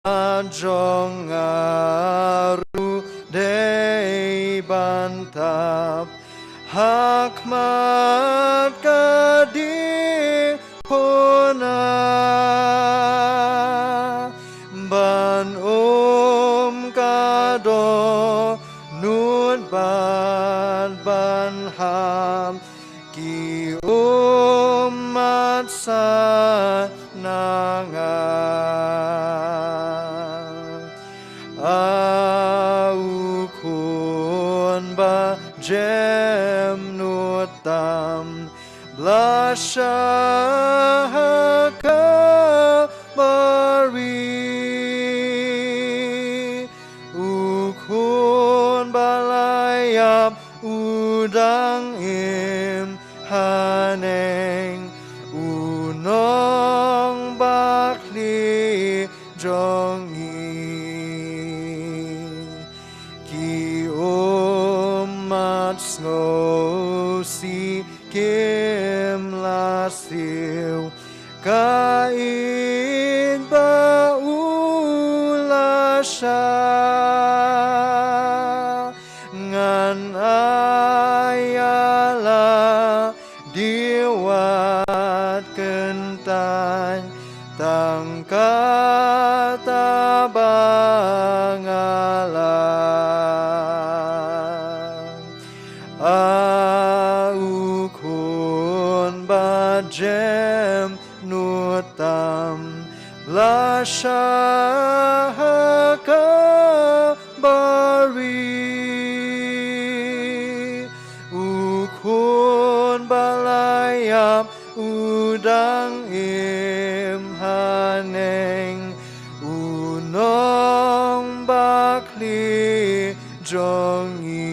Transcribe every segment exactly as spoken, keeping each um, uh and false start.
jong nga ruh dei ban tap ha khmat ka diengphna, ban um ka dohnud bad ban hap ki ummat sana nga. A u khun ba jem nud tam, blasha ha ka bari. U khun ba la ïap u dang im haneng, u nongbakla jong ngi. Ki ummat sngewsih kim la siew, ka ïeit ba u la shah. Ngan ai ïa la dieng wat kyntait, tang kata ba nga lah. A u khun ba jem nud tam, blasha ha ka bari. U khun ba la ïap u dang im haneng, u nongbakla jong ngi.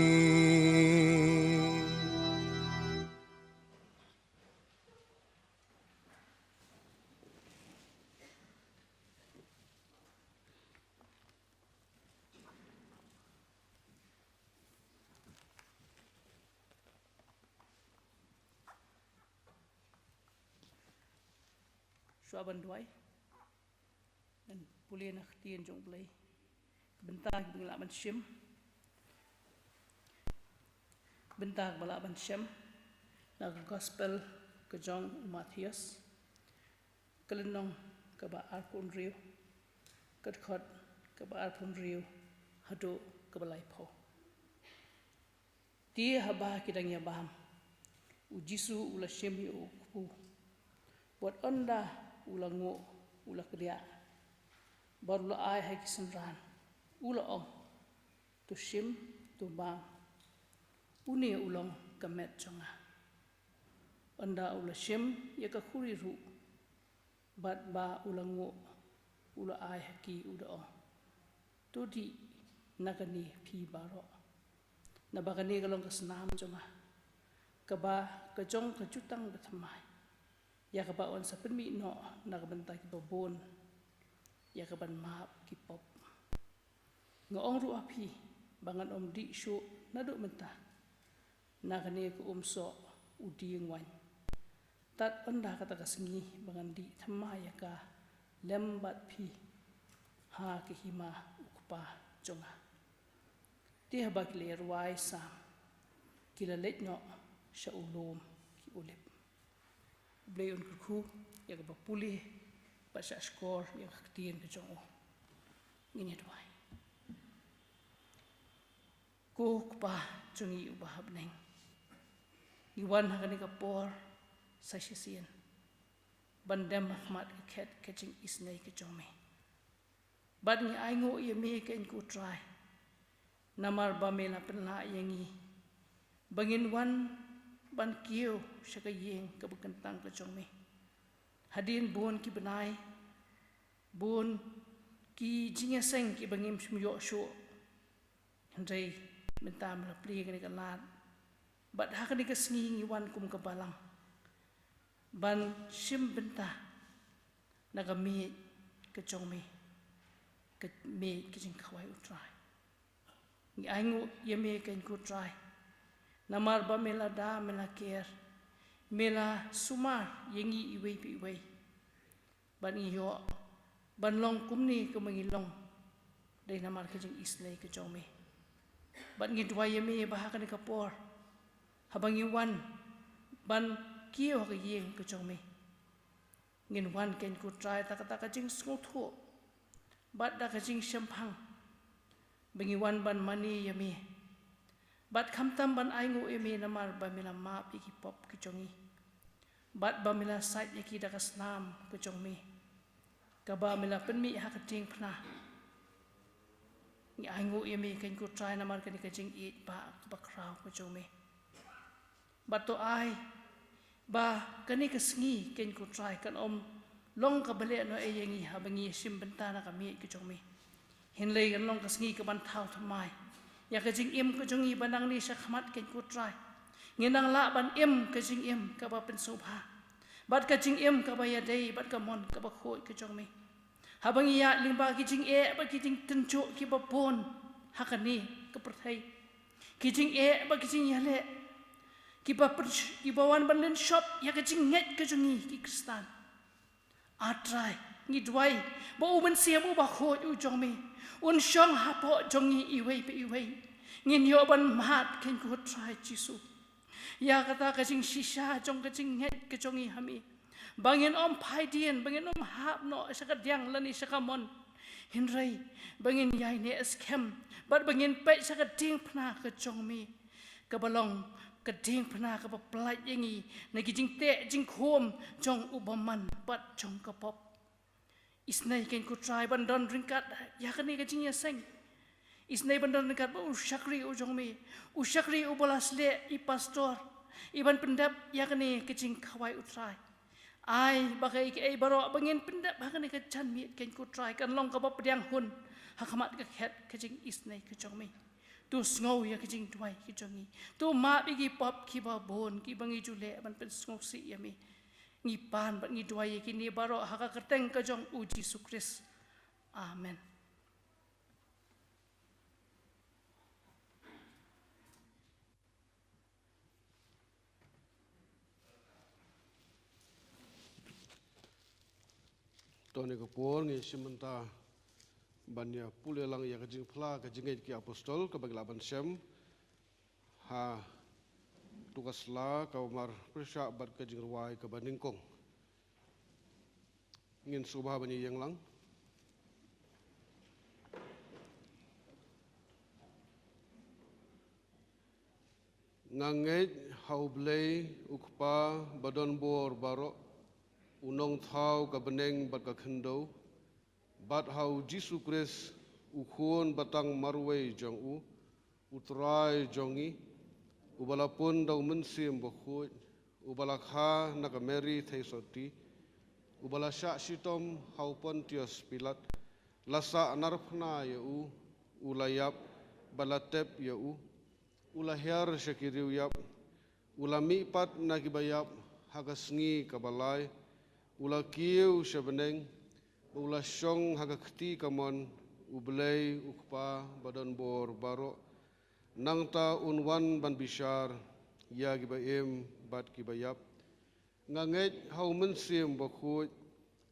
Shuwa ban duwai, ngan pule na ka ktien jong U Blei. Ka bynta kaba ngi lah ban shim, ka bynta kaba lah ban shim na ka gospel ka jong u Mathaios, ka lynnong kaba arphew hynriew, ka dkhot kaba arphew hynriew haduh kaba laiphew. Te haba ki dang ïa bam, u Jisu u la shim ïa u kpu. Bad ynda u la nguh, u la kdiah, bad u la ai ha ki synran, u la ong, "To shim, to bam, une u long ka met jong nga." Ynda u la shim ïa ka khuri ruh, bad ba u la nguh, u la ai ha ki, u da ong, "To dih na kane phi baroh, naba kane ka long ka snam jong nga, kaba ka jong ka jutang bathymmai, ïa kaba yn sa pynmih noh na ka bynta kiba bun, ïa kaban map ki pop." Nga ong ruh ha phi ba ngan ym dih shuh naduh mynta, na kane ka umsoh u dieng waiñ, tad ynda kata ka sngi ba ngan dih thymmai ïa ka lem bad phi ha ka hima u Kpa jong nga. Te haba ki la ïa rwai sam, ki la leit noh sha u lum ki Olib. U Blei un kyrkhu ïa kaba pule bad shahshkor ïa ka ktien ka jong u. Ngin ïa duwai. Ko Kpa jong ngi uba ha bneng, ngi wan ha kane ka por sa shisien ban dem ha khmat ka khet ka jingisynei ka jong me. Bad ngi ainguh ïa me, ko Trai, namar ba me la pynlah ïa ngi ba ngin wan ban kiew sha ka ïing kaba kyntang ka jong me. Hadien bun ki bnai, bun ki jingïaseng kiba ngim shym ïoh shuh. Hynrei mynta me la plie kane ka lad, bad ha kane ka sngi ngi wan kum ka balang ban shim bynta na ka miej ka jong me, ka miej ka jingkhawai, U Trai. Ngi ainguh ïa me, ko Trai, namar ba me la da, me la ker, me la sumar ïa ngi iwei pa iwei. Bad ngi ïoh ban long kumne kumba ngi long, dei namar ka jingisynei ka jong me. Bad ngi duwai ïa me ba ha kane ka por, haba ngi wan ban kiew ha ka ïing ka jong me, ngin wan, Kynrad Trai, da kata ka jingsngewthuh bad da ka jingshemphang, ba ngi wan ban mane ïa me, bad khamtam ban ainguh ïa me, namar ba me la map ïa ki pop ki jong ngi, bad ba me la sait ïa ki da ka snam ka jong me, kaba me la pynmih ha ka diengphna. Ngi ainguh ïa me, Kynrad Trai, namar kane ka jingïeit ba, kaba khraw ka jong me. Bad to ai ba kane ka sngi, Kynrad Trai, kan ym long kaba leh noh ei ïa ngi haba ngi shim bynta na ka miej ka jong me. Hynrei kan long ka sngi kaban thaw thymmai ïa ka jingim ka jong ngi ba nangne shakhmat, Kynrad Trai, ngin nang lah ban im ka jingim kaba pynsngewbha, bad ka jingim kaba ïadei bad ka mon kaba khuid ka jong me. Haba ngi ïaid lyngba ki jingeh bad ki jingtynjuh kiba bun ha kane ka pyrthei, ki jingeh bad ki jingïaleh kiba pynsh-, kiba wan ban lynshop ïa ka jingngeit ka jong ngi ki Khristan. A Trai, ngi duwai ba U Mynsiem Uba Khuid u jong me un shong hapoh jong ngi iwei pa iwei. Ngin ïoh ban mad, Kynrad Trai Jisu, ïa kata ka jingshisha jong ka jingngeit ka jong ngi ha me, ba ngin ym phai dien, ba ngin ym hap noh sha ka diang lane sha ka mon, hynrei ba ngin ïaineh skhem, bad ba ngin peit sha ka diengphna ka jong me, kaba long ka diengphna kaba pyllait ïa ngi na ki jingteh jingkhum jong u bymman bad jong ka pop. Isynei, Kynrad Trai, ban don ryngkat ïa kane ka jingïaseng. Isynei ban don ryngkat bad u shakri u jong me, u shakri uba la sleh, i pastor, iban pyndep ïa kane ka jingkhawai, U Trai. Ai ba kaei kaei baroh ba ngin pyndep ha kane ka janmiet, Kynrad Trai, kan long kaba pdiang hun ha khmat ka khet ka jingisynei ka jong me. To sngew ïa ka jingduwai ka jong ngi. To map ïa ki pop kiba bun kiba ngi ju leh ban pynsngewsih ïa me. Ngi pan bad ngi duwai ïa kine baroh ha ka kyrteng ka jong U Jisu Khrist. Amen. To, ha kane ka por ngi shim bynta ban ïa pule lang ïa ka jingphla ka jingngeit ki apostol kaba ngi lah ban shem ha tu ka sla kaba mar pyrshah bad ka jingrwai kaba nyngkong. Ngin sngewbha ban ïeng lang. Nga ngeit ha U Blei, U Kpa badonbor baroh, U Nongthaw ka bneng bad ka khyndew, bad ha U Jisu Khrist, U Khun batang marwei jong U, U Trai jong ngi, uba la pun da U Mynsiem Bakhuid, uba la kha na ka Mari Theisotti, uba la shah shitom ha u Pontius Pilat, la sahnarphna ïa u, u la ïap, bad la tep ïa u, u la hiar sha ki riewïap, u la mihpat na kiba ïap ha ka sngi kaba lai, u la kiew sha bneng, bad u la shong ha ka kti kamon U Blei U Kpa badonbor baroh. Nangta un wan ban bishar ïa kiba im bad kiba ïap. Nga ngeit ha U Mynsiem Bakhuid,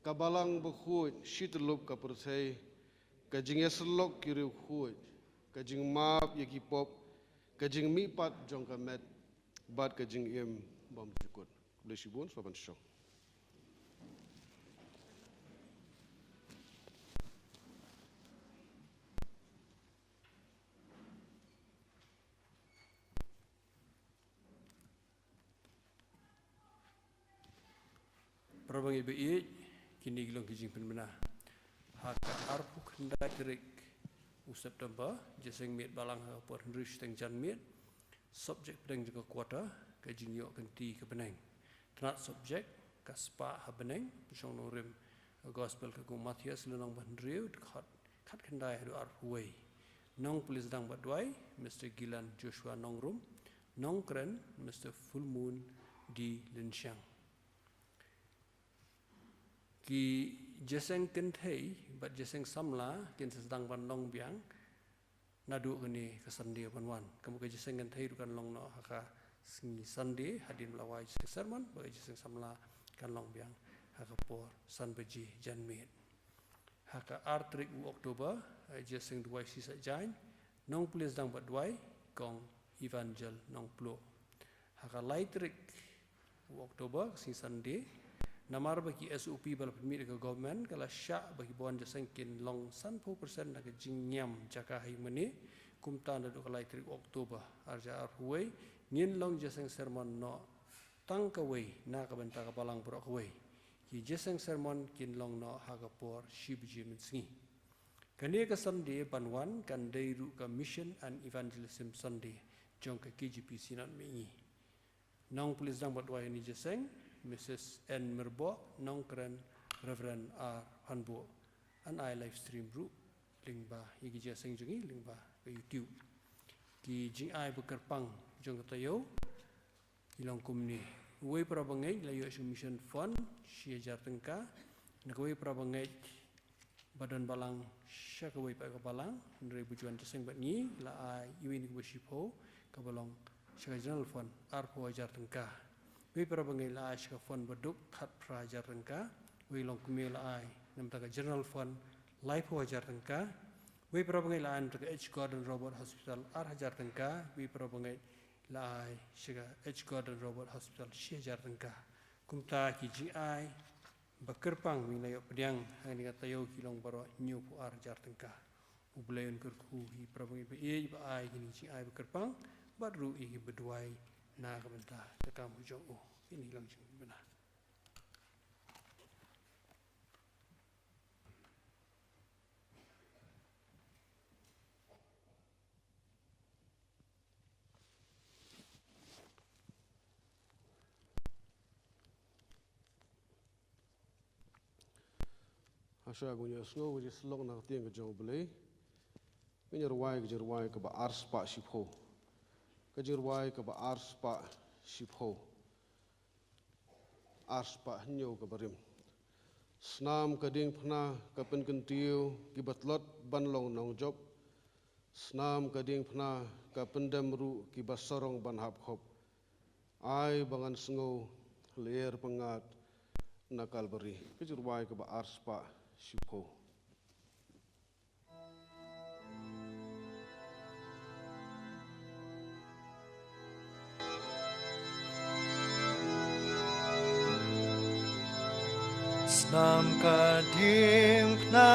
ka Balang Bakhuid shityllup ka pyrthei, ka jingïasyllok ki riewkhuid, ka jingmap ïa ki pop, ka jingmihpat jong ka met, bad ka jingim bymjukut. Khublei shibun, sngewbha ban shong. Para bangeit ba ïeit, kine ki long ki jingpynbna. Ha ka arphew khyndai tarik u September, jingïaseng miet balang ha ka por hynriew shiteng janmiet. Subject pdeng jong ka quarter, ka jingïoh kynti ka bneng. Tnat subject, ka spah ha bneng, pynshong nongrim ka gospel katkum u Mathaios lynnong ba hynriew, dkhot khatkhyndai haduh arphew wei. Nongpule sdang bad duwai, Mister Gilan Joshua Nongrum. Nongkren, Mister Fullmoon D Lynshang. Ki jingïaseng kynthei bad jingïaseng samla kin sa sdang ban long biang naduh kane ka Sunday ban wan. Ka mut ka jingïaseng kynthei ruh kan long noh ha ka sngi Sunday hadien ba la wai jingïaseng sermon, bad ka jingïaseng samla kan long biang ha ka por san baje janmiet. Ha ka ar tarik u October, eh, Jaseng Duwai Sisat Jain, Nongpule Sdang bad Duwai, Kong Evangel Nongpluh. Ha ka lai tarik u October, ka sngi Sunday, namar ba ki S O P ba la pynmih da ka government, ka la shah ba ki ba wan Jaseng kin long sanphew percent na ka jingniam jaka ha ïing mane, kumta naduh ka lai tarik u October, ar hajar arphew wei, ngin long Jaseng sermon noh tang kawei na ka bynta ka balang baroh kawei. Ki Jaseng sermon kin long noh ha ka por shi baje mynsngi. Kane ka Sunday ban wan kan dei ruh ka Mission and Evangelism Sunday jong ka K J P Synod Mihngi. Nongpule Sdang bad Duwai ha kane ka Jaseng, Missus N Myrboh, nongkren Reverend R Phanbuh. Yn ai live stream ruh lyngba ïa ki Jaseng jong ngi lyngba ka YouTube. Ki jingai ba kyrpang jong ka taïew ki long kumne. Uwei para bangeit la ïoh sha ka Mission Fund shi hajar tyngka. Na kawei para bangeit ba don balang sha kawei pat ka balang, hynrei ba ju wan Jaseng bad ngi, la ai iwei na kiba shiphew, kaba long sha ka General Fund, arphew hajar tyngka. Wei para bangeit la ai sha ka fund ba duk, khatphra hajar tyngka. Wei longkmie la ai na bynta ka General Fund, laiphew hajar tyngka. Wei para bangeit la ai na bynta ka H Gordon Roberts Hospital, ar hajar tyngka. Wei para bangeit la ai sha ka H Gordon Roberts Hospital, shi hajar tyngka. Kumta ki jingai ba kyrpang ba ngi la ïoh pdiang ha kane ka taïew ki long baroh hynñiewphew ar hajar tyngka. U Blei un kyrkhu ïa para bangeit ba ïeit ba ai kine ki jingai ba kyrpang, bad ruh ïa ki ba duwai na ka bynta ka kam jong u. Kine ki long jingbna. Hashwa ban ïohsngew ka jingïasyllok na ka ktien ka jong U Blei, ngin ïa rwai ka jingrwai kaba arspah shiphew. Ka jingrwai kaba arspah shiphew. Arspah hynñiew kaba rim. Snam ka diengphna ka pynkyntiew kiba tlot ban long nongjop. Snam ka diengphna ka pyndem ruh kiba sarong ban hap khop. Ai ba ngan sngew lyer pyngngad na Kalbari. Ka jingrwai kaba arspah shiphew. Snam ka diengphna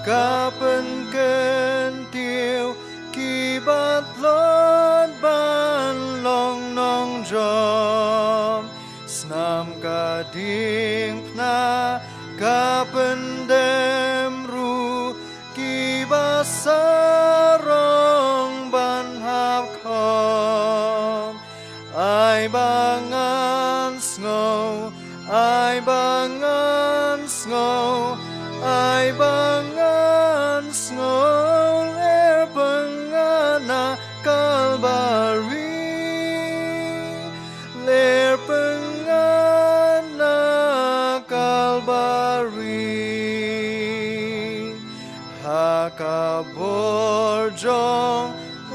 ka pynkyntiew kiba tlot ban long nongjop. Snam ka diengphna ka pyndem ruh kiba sarong ban hap khop. Ai ba ngan sngew, ai ba ngan sngew, ai ba ngan sngew lyer pyngngad na Kalbari. Lyer pyngngad na Kalbari. Ha ka bor jong u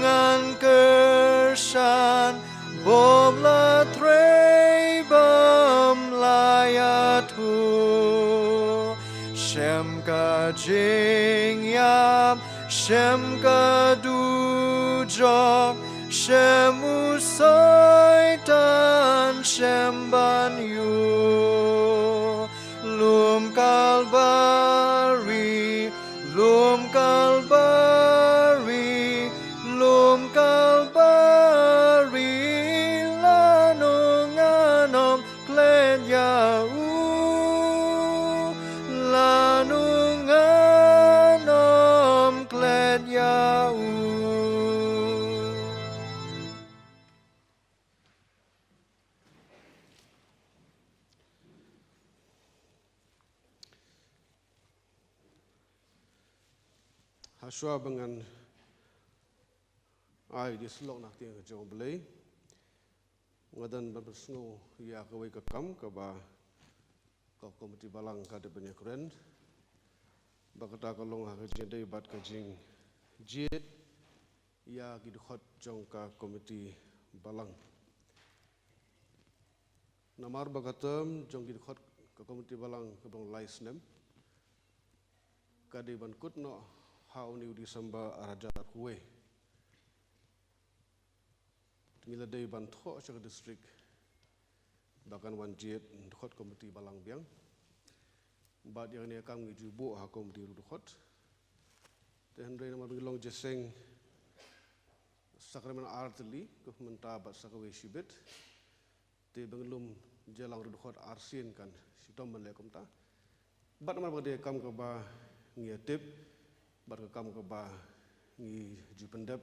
ngan kyrshan, bym la trei bym la ïathuh. Shem ka jingïap, shem ka dujok, shem u Soitan, shem ban ïuh. Lum Kalbari, lum Kalbari, lum Kalbari, lano ngan ym klet ïa u, lano ngan ym klet ïa u. Hashwa ba ngan ai ka jingïasyllok na ka ktien ka jong U Blei, nga don ban pynsngew ïa kawei ka kam kaba ka komiti balang ka dei ban ïakren. Ba kata ka long ha ka jingïadei bad ka jingjied ïa ki dkhot jong ka komiti balang. Namar ba ka term jong ki dkhot ka komiti balang ka long lai snem. Ka dei ban kut noh ha une u December ar hajar arphew wei. Te ngi la dei ban thoh sha ka district ba kan wan jied dkhot komiti balang biang. Bad ïa kane ka kam ngi ju buh ha komiti riewdkhot. Te hynrei namar ba ngi long jingïaseng sakramen artylli, ka mynta bad sa kawei shibit. Te ba ngi lum jingïalang riewdkhot arsien kan shitom ban leh kumta. Bad namar ba ka dei ka kam kaba ngi ïa tip, bad ka kam kaba ngi ju pyndep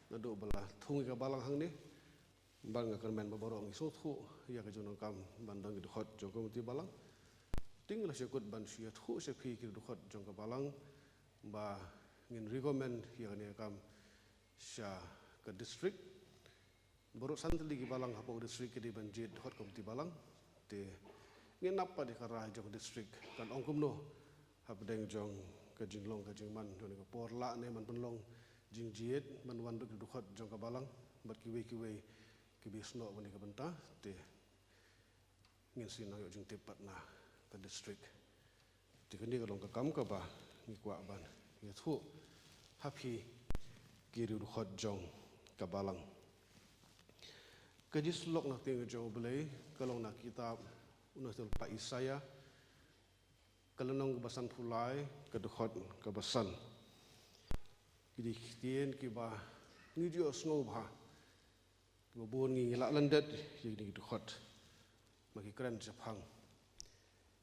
naduh ba la thung ïa ka balang hangne. Bad nga kyrmen ba baroh ngi sngewthuh ïa ka jingdonkam ban don ki dkhot jong ka komiti balang. Te ngi la shu kut ban shu ïathuh sha phi ki dkhot jong ka balang ba ngin recommend ïa kane ka kam sha ka district. Baroh san tylli ki balang hapoh district ki dei ban jied dkhot komiti balang. Te ngin ap pat ïa ka rai jong district kan ong kumno hapdeng jong ka jinglong ka jingman jong ka por lah ne man pynlong jingjied ban wan bad ki dkhot jong ka balang bad kiwei kiwei kiba snoh wan ïa ka bynta. Te ngin sa nang ïoh jingtip pat na ka district. Te kane ka long ka kam kaba ngi kwah ban ïathuh ha phi ki riewdkhot jong ka balang. Ka jingsyllok na ktien jong U Blei ka long na kitab u nongthoh lypa Isaiah, ka lynnong kaba sanphew lai, ka dkhot kaba san. Ki dei ki ktien kiba ngi ju ïohsngew bha. Kiba bun ngi ngi la lyndet ïa kine ki dkhot. Ma ki kren shaphang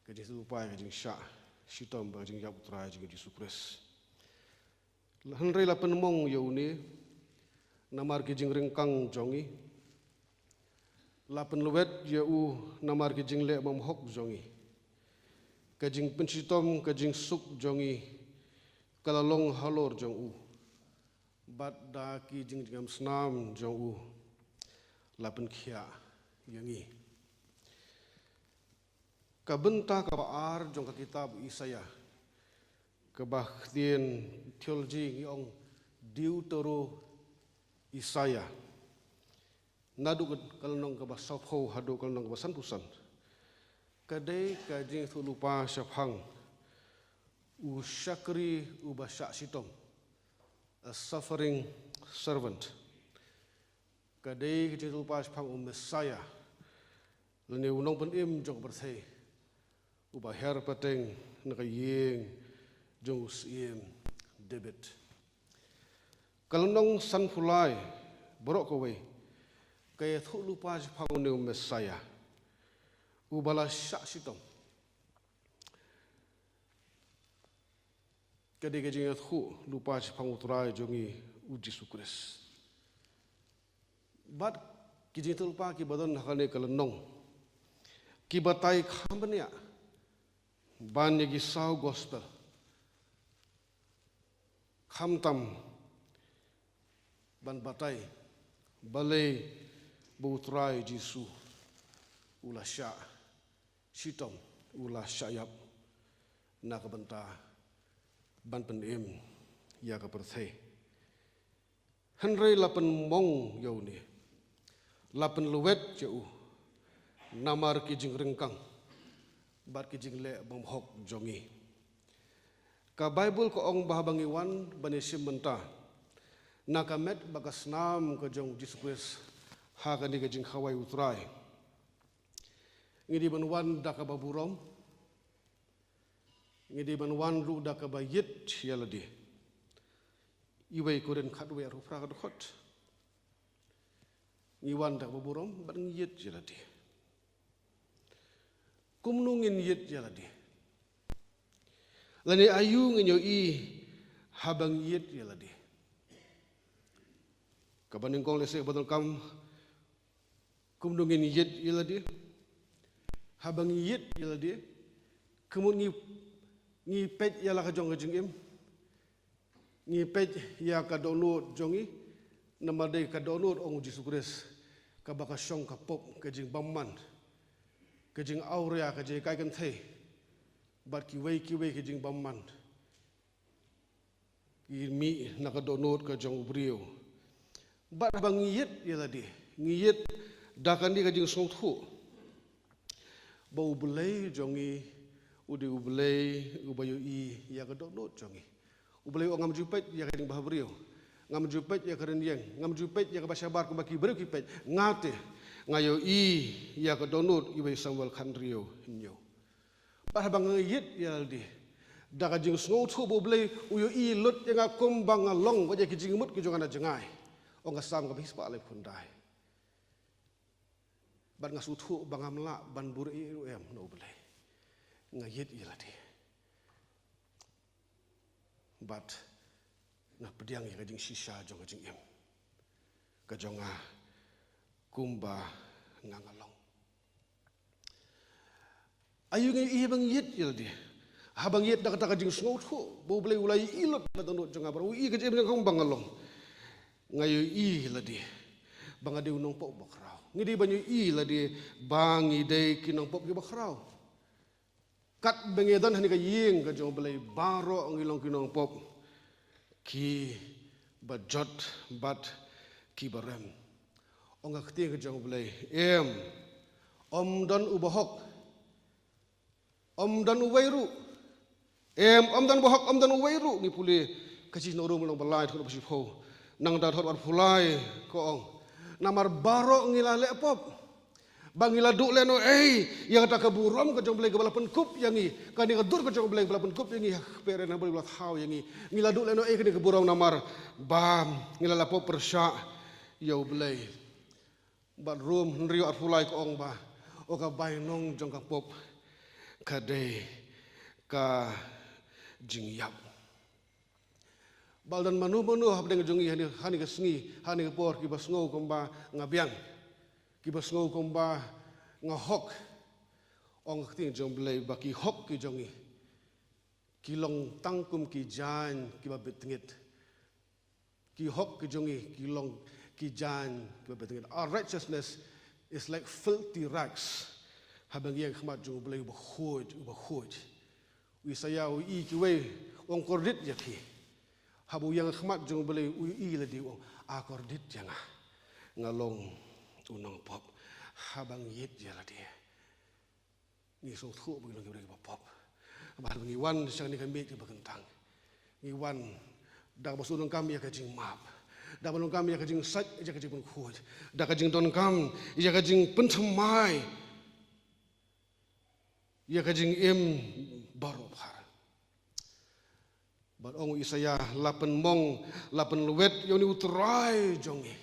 ka jingïathuhlypa, ka jingshah shitom bad ka jingïap U Trai jong ngi Jisu Khrist. Hynrei la pynmong ïa une namar ki jingryngkang jong ngi. La pynlwet ïa u namar ki jingleh bymhok jong ngi. Ka jingpynshitom, ka jingsuk jong ngi ka la long halor jong u. Bad da ki jingjngem snam jong u la pynkhiah ïa ngi. Ka bynta kaba ar jong ka kitab Isaiah, kaba ktien theology ngi ong Deutero Isaiah. Naduh ka lynnong kaba sawphew haduh ka lynnong kaba sanphew san. Ka dei ka jingïathuhlypa shaphang u shakri uba shah shitom, a suffering servant. Ka dei ka jingïathuhlypa shaphang u Messiah, lane u nongpynim jong ka pyrthei, uba hiar pateng na ka ïing jong u Syiem David. Ka lynnong sanphew lai baroh kawei ka ïathuhlypa shaphang une u Messiah uba la shah shitom. Ka dei ka jingïathuhlypa shaphang U Trai jong ngi u Jisu Khrist. Bad ki jingïathuhlypa kiba don ha kane ka lynnong ki batai kham bniah ban ïa ki saw gospel, khamtam ban batai balei ba U Trai Jisu u la shah shitom, u la shah ïap na ka bynta ban pynim ïa ka pyrthei. Hynrei la pynmong ïa une, la pynlwet ïa u namar ki jingryngkang bad ki jingleh bymhok jong ngi. Ka Baibl ka ong ba haba ngi wan ban ïashim bynta na ka met bad ka snam ka jong u Jisu Khrist ha kane ka jingkhawai U Trai, ngi dei ban wan da kaba burom, ngi dei ban wan ruh da kaba ïit ïa lade. Iwei Korinth khatwei arphew phra ka dkhot. Ngi wan da kaba burom bad ngi ïit ïa lade. Kumno ngin ïit ïa lade? Lane aïu ngin ïohi haba ngi ïit ïa lade? Kaba nyngkong lehse kaba donkam, kumno ngin ïit ïa lade? Haba ngi ïit ïa lade, kumno ngi, ngi peit ïa la ka jong ka jingim. Ngi peit ïa ka dohnud jong ngi, namar dei ka dohnud, ong u Jisu Khrist, kaba ka shong ka pop, ka jingbymman, ka jingawria, ka jinghikai kynthei bad kiwei kiwei ki jingbymman ki mih na ka dohnud ka jong u briew. Bad haba ngi ïit ïa lade, ngi ïit da kane ka jingsngewthuh ba U Blei jong ngi U dei U Blei uba ïohi ïa ka dohnud jong ngi. U Blei u ong, ngam ju peit ïa ka jingbhabriew, ngam ju peit ïa ka rynïeng, ngam ju peit ïa kaba shabar kumba ki briew ki peit. Nga te nga ïohi ïa ka dohnud, Iwei Samuel khathynriew hynñiew. Bad haba nga ïit ïa lade da ka jingsngewthuh ba U Blei u ïohi lut ïa nga kumba nga long, wat ïa ki jingmut ki jong nga na jngai, ong ka Salm kaba shispah laiphew khyndai. Bad nga sngewthuh ba ngam lah ban buhrieh ruh em na U Blei. Nga ïit ïa lade bad nga pdiang ïa ka jingshisha jong ka jingim ka jong nga kumba nga nga long. Aïu ngi ïohi ba ngi ïit ïa lade? Haba ngi ïit da kata ka jingsngewthuh ba U Blei u la ïohi lut ïa la dohnud jong nga, bad u ïohi ka jingim jong nga kumba nga long, nga ïohi ïa lade ba nga dei u nongpop bakhraw. Ngi dei ban ïohi ïa lade ba ngi dei ki nongpop kiba khraw. Katba ngi don ha kane ka ïing ka jong U Blei, baroh ngi long ki nongpop kiba jot bad kiba rem. Ong ka ktien ka jong U Blei, em, ym don uba hok, ym don uwei ruh. Em, ym don uba hok, ym don uwei ruh. Ngi pule ka shithi na u Rom lynnong ba lai, dkhot ba shiphew. Nangta dkhot ba arphew lai ka ong, namar baroh ngi la leh pop, ba ngi la duh lehnohei ïa kata ka burom ka jong U Blei kaba la pynkup ïa ngi, kane ka dur ka jong U Blei kaba la pynkup ïa ngi ha ka kper na U Blei ba la thaw ïa ngi. Ngi la duh lehnohei kane ka burom namar ba ngi la leh pop pyrshah ïa U Blei. Bad Rom hynriew arphew lai ka ong ba, o, ka bainong jong ka pop ka dei ka jingïap. Ba don mano mano hapdeng jong ngi ha kane, ha kane ka sngi, ha kane ka por, kiba sngew kumba nga biang, kiba sngew kumba nga hok. Ong ka ktien jong U Blei ba ki hok ki jong ngi ki long tang kum ki jaiñ kiba bit tngit. Ki hok ki jong ngi ki long ki jaiñ kiba bit tngit. Our righteousness is like filthy rags. Haba ngi ïeng ha khmat jong U Blei uba khuid, uba khuid, u Isaïah u ïohi kiwei, u ong, kordit ïa phi. Haba u ïeng ha khmat jong U Blei u ïohi ïa lade, u ong, a, kordit ïa nga. Nga long u nongpop. Haba ngi ïit ïa lade, ngi sngewthuh ba ngi long ki briew kiba pop. Bad haba ngi wan sha kane ka miej kaba kyntang, ngi wan da kaba shu donkam ïa ka jingmap, da kaba donkam ïa ka jingsait, ïa ka jingpynkhuid, da ka jingdonkam ïa ka jingpynthymmai ïa ka jingim baroh bha. Bad ong u Isaïah, la pynmong, la pynlwet ïa une U Trai jong ngi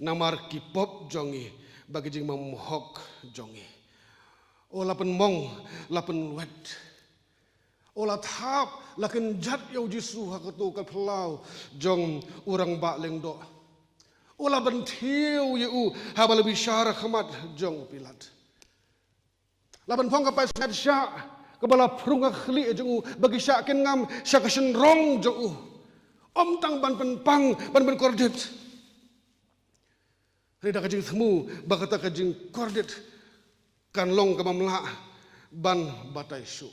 namar ki pop jong ngi bad ki jingbymhok jong ngi. O, la pynmong, la pynlwet. O, la thap, la kynjat ïa U Jisu ha kato ka phyllaw jong u rangbah lyngdoh. O, la ban thiew ïa u haba la bishar ha khmat jong u Pilat. La ban phong ka paisngiat shah kaba la phrung ha ka khlieh jong u, ba ki shah kin ngam sha ka shynrong jong u. Ym tang ban pynpang, ban pynkordit, hynrei da ka jingthmu ba kata ka jingkordit kan long kaba ym lah ban batai shuh.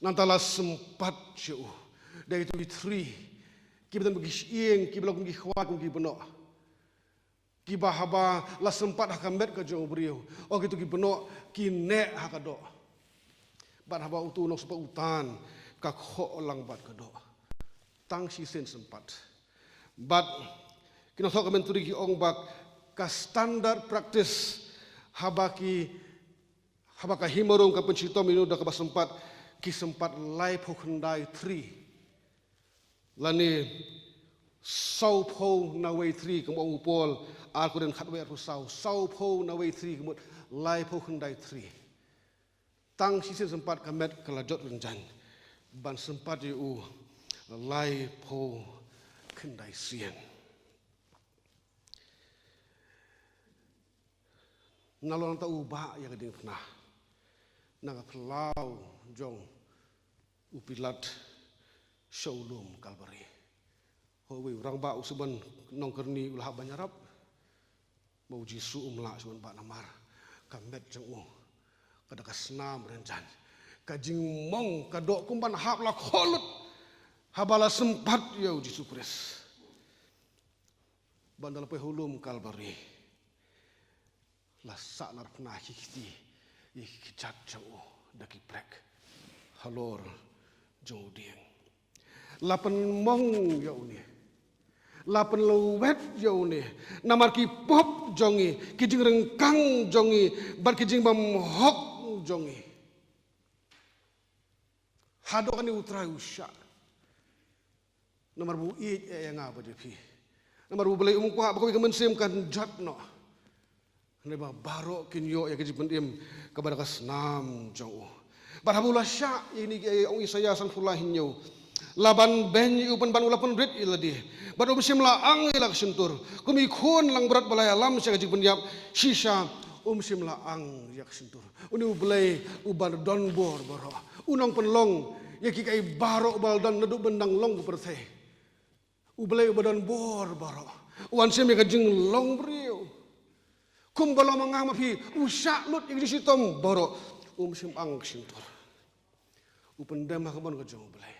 Nangta la sympat sha u da kito ki thri kiba don bad ki shyieng, kiba long kum ki khwai, kum ki bnoh, kiba haba la sympat ha ka met ka jong u briew, o, kito ki bnoh ki neh ha ka doh. Bad haba uto u nongsympat u tan, ka khoh lang bad ka doh. Tang shisien sympat. Bad ki nongthoh commentary ki ong ba ka standard practice haba ki, haba ka hima Rom ka pynshitom ïa u da kaba sympat, ki sympat laiphew khyndai thri, lane sawphew na wei thri, kumba ong u Paul, Ar Korinth khatwei arphew saw, sawphew na wei thri, ka mut laiphew khyndai thri. Tang shisien sympat ka met ka la jot rynjang ban sympat ïa u laiphew khyndai sien. Nalor nangta u bah ïa ka diengphna na ka phyllaw jong u Pilat sha u lum Kalbari. Hooid, u rangbah u Simon Nongkyrni u la hap ban ïarap ba u Jisu um lah shuh ban bah namar ka met jong u ka da ka snam rynjang. Ka jingmong ka doh kum ban hap la khoh lut haba la sympat ïa u Jisu Khrist. Bad ynda la poi ha u lum Kalbari, la sahnarphna ki kti ïa ki kjat jong u. da ki prek halor jong u dieng. La pynmong ïa une, la pynlwet ïa une namar ki pop jong ngi, ki jingryngkang jong ngi, bad ki jingbymhok jong ngi. Haduh kane u Trai u shah. Namar ba u ïeit ïa nga bad ïa phi. Namar ba U Blei um kwah ba kawei ka mynsiem kan jot noh. Hynrei ba baroh kin ïoh ïa ka jingpynim kaba da ka snam jong u. Bad haba u la shah ïa kine ki, ong Isaïah sanphew lai hynñiew, la ban beiñ ïa u pynban u la pynrit ïa lade, bad um shym la ang ïa la ka shyntur. Kum i khun langbrot ba la ïalam sha ka jingpynïap, shisha um shym la ang ïa ka shyntur. Une U Blei uba don bor baroh, u nongpynlong ïa ki kaei baroh ba la don naduh ba dang long ka pyrthei. U Blei uba don bor baroh, u wan shim ïa ka jinglong briew. Kumba long ma nga ma phi, u shah lut ïa ka jingshitom baroh, um shym ang ka shyntur. U pyndem ha ka mon ka jong U Blei.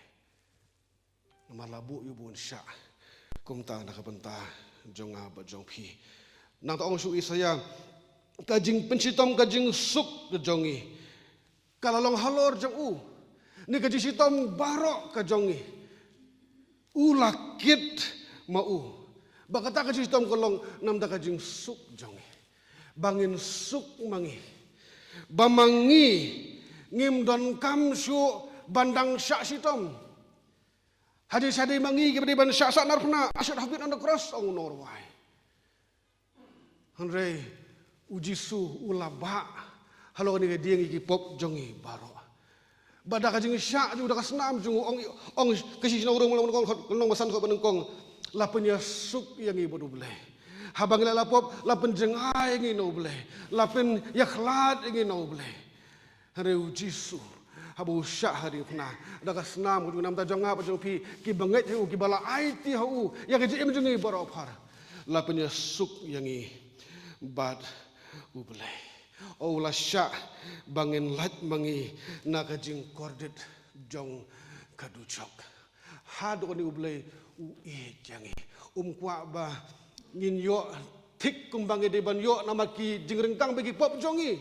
Namar la buh ïa u ba un shah. Kumta na ka bynta jong nga bad jong phi. Nangta ong shuh u Isaïah, ka jingpynshitom, ka jingsuk ka jong ngi ka la long halor jong u. Ne ka jingshitom baroh ka jong ngi, u la kit ma u. Ba kata ka jingshitom ka long namar ka jingsuk jong ngi. Ba ngin suk ma ngi, ba ma ngi ngim donkam shuh ban dang shah shitom. Hadien shadien ma ngi kiba dei ban shah sahnarphna, I should have been on the cross, ong u nongrwai. Hynrei u Jisu u la bah halor kane ka dieng ïa ki pop jong ngi baroh. Bad da ka jingshah jong u, da ka snam jong u, ong, ong ka shisha u rung long, long, long, long, la pynïasuk ïa ngi bad U Blei. Haba ngi la, la pop, la pynjngai ïa ngi na U Blei, la pynïakhlad ïa ngi na U Blei. Hynrei u Jisu, haba u shah ha diengphna, da ka snam ka jong u, namar jong nga bad jong phi kiba ngeit ha u, kiba la aiti ha u ïa ka jingim jong ngi baroh phar, la pynïasuk ïa ngi bad U Blei. U la shah ba ngin lait ma ngi na ka jingkordit jong ka dujok. Haduh kane U Blei u ïeit ïa ngi. Um kwah ba ngin ïoh thik kumba ngi dei ban ïoh namar ki jingryngkang bad ki pop jong ngi.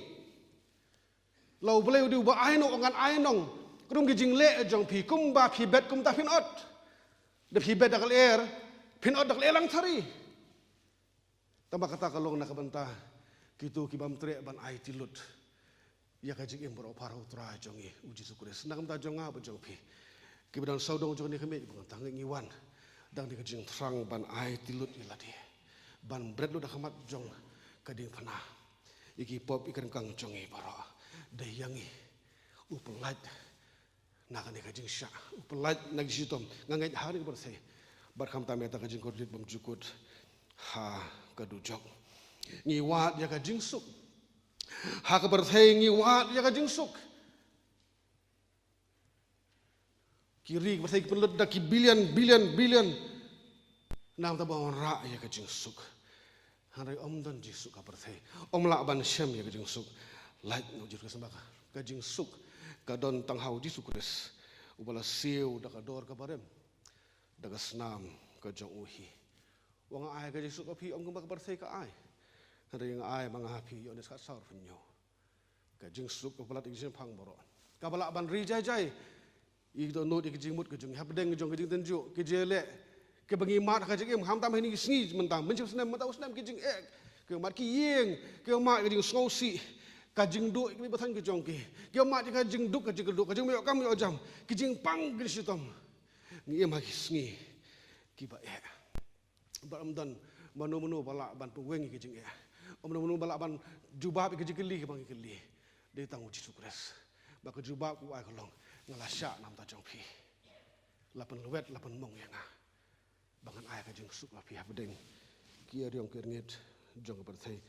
La U Blei u dei uba ainong, u ngan ainong. Ka dei ki jingleh jong phi, kumba phi bet kumta phin ot. Da phi bet da ka lyer, phin ot da ka lyer langthari. Tangba kata ka long na ka bynta kito ki bym treh ban aiti lut ïa ka jingim baroh phar ha u Trai jong ngi u Jisu Khrist. Na ka bynta jong nga bad jong phi kiba don sawdong jong kane ka miej bad kata ngi wan da kane ka jingthrang ban aiti lut ïa lade, ban bret lut ha khmat jong ka diengphna ïa ki pop ïa ki ryngkang jong ngi baroh. Dei ïa ngi u pyllait na kane ka jingshah, u pyllait na ki shitom. Nga ngeit ha kane ka pyrthei bad khamtam ïa kata ka jingkordit bymjukut ha ka dujok, ngi wad ïa ka jingsuk. Ha ka pyrthei ngi wad ïa ka jingsuk. Ki ri ka pyrthei ki pynlut da ki billion, billion, billion namar ba wanrah ïa ka jingsuk. Hynrei ym don jingsuk ha pyrthei, ym lah ban shem ïa ka jingsuk. Lait na u Jisu Khrist, namar ka jingsuk ka don tang ha u Jisu Khrist, uba la siew da ka dor kaba rim da ka snam ka jong u hi. Wat nga ai ka jingsuk ha phi, ym kumba ka pyrthei ka ai. Hynrei nga ai ma nga ha phi, Ïoannis khatsawphew hynñiew. Ka jingsuk kaba palat ïa ki jingshemphang baroh, kaba lah ban ri jai jai ïa ki dohnud, ïa ki jingmut ka jong ngi hapdeng jong ka jingtynjuh, ki jingeh kiba ngi mad ha ka jingim, khamtam ha kine ki sngi mynta, mynshem snem mynta u snem, ki jingeh kiba mad, ki ïing kiba mad, ka jingsngewsih, ka jingduh ïa ki bathan ka jong ki, kiba mad ïa ka jingduk ka jingkyrduh, ka jingmyokam ïohjam, ki jingpang ki jingshitom. Ngi im ha ki sngi kiba eh. Bad ym don mano mano ba lah ban pynweng ïa ka jingeh. Ym don mano ba lah ban jubab ïa ka jingkylli kaba ngi kylli. Dei tang u Jisu Khrist. Bad ka jubab u ai ka long, nga la shah namar jong phi. La pynlwet, la pynmong ïa nga ba ngan ai ka jingsuk ha phi hapdeng ki ariong ki rngit jong ka pyrthei.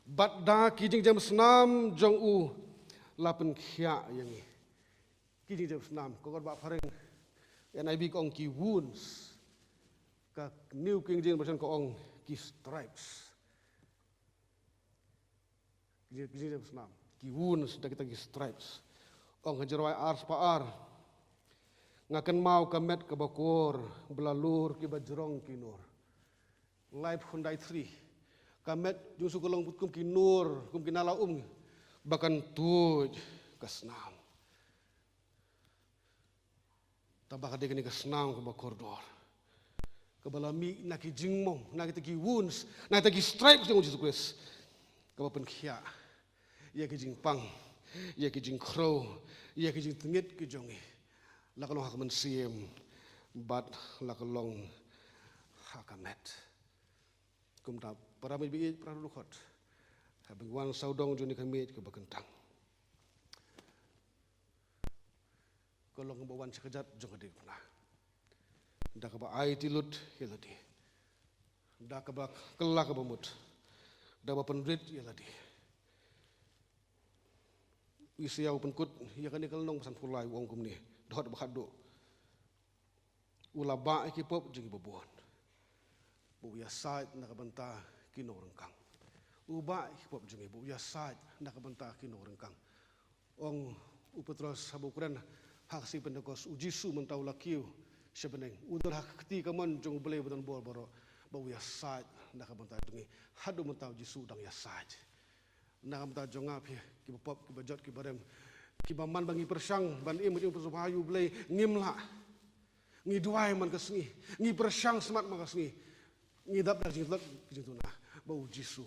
Bad da ki jingjem snam jong u la pynkhiah ïa ngi. Ki jingjem snam, ka kot ba phareng N I V ka ong ki wounds. Ka New King James Version ka ong ki stripes. Ki jing, ki jingjem snam, ki wounds da kita ki stripes. Ong ha Jingrwai ar spah ar: Nga kynmaw ka met kaba kor, ba la lur kiba jrong ki nur. Life Hyundai three. Ka met jong u Jisu ka long kum ki nur, kum ki nala um ba kan tuid ka snam. Tangba ka dei kane ka snam kaba kordor, kaba la mih na ki jingmong, na kita ki wounds, na kita ki stripes jong u Jisu Khrist, kaba pynkhiah ïa ki jingpang, ïa ki jingkhrew, ïa ki jingtngit ki jong ngi. La ka long ha ka mynsiem bad la ka long ha ka met. Kumta para miet ba ïeit, para dkhot, haba ngi wan sawdong jong kane ka miet kaba kyntang, ka long kaba wan sha kjat jong ka diengphna da kaba aiti lut ïa lade, da kaba kylla kaba mut, da kaba pynrit ïa lade. U Isaïah u pynkut ïa kane ka lynnong ba sanphew lai, u ong kumne, dkhot ba khatduh: U la bah ïa ki pop jong ngi ba bun, ba u ïasaid na ka bynta ki nongryngkang. U bah ïa ki pop jong ngi, ba u ïasaid na ka bynta ki nongryngkang. Ong u Petros haba u kren ha ka sngi Pentekost, u Jisu mynta u la kiew sha bneng, u don ha ka kti kamon jong U Blei Badonbor baroh, ba u ïasaid na ka bynta jong ngi. Haduh mynta u Jisu u dang ïasaid na ka bynta jong nga, phi kiba pop, kiba jot, kiba rem, kiba man ba ngi pyrshang ban im ha ka jingpynsngewbha ïa U Blei, ngim lah. Ngi duwai man ka sngi, ngi pyrshang smat man ka sngi, ngi dap da ka jingtlot ka jingduna, ba u Jisu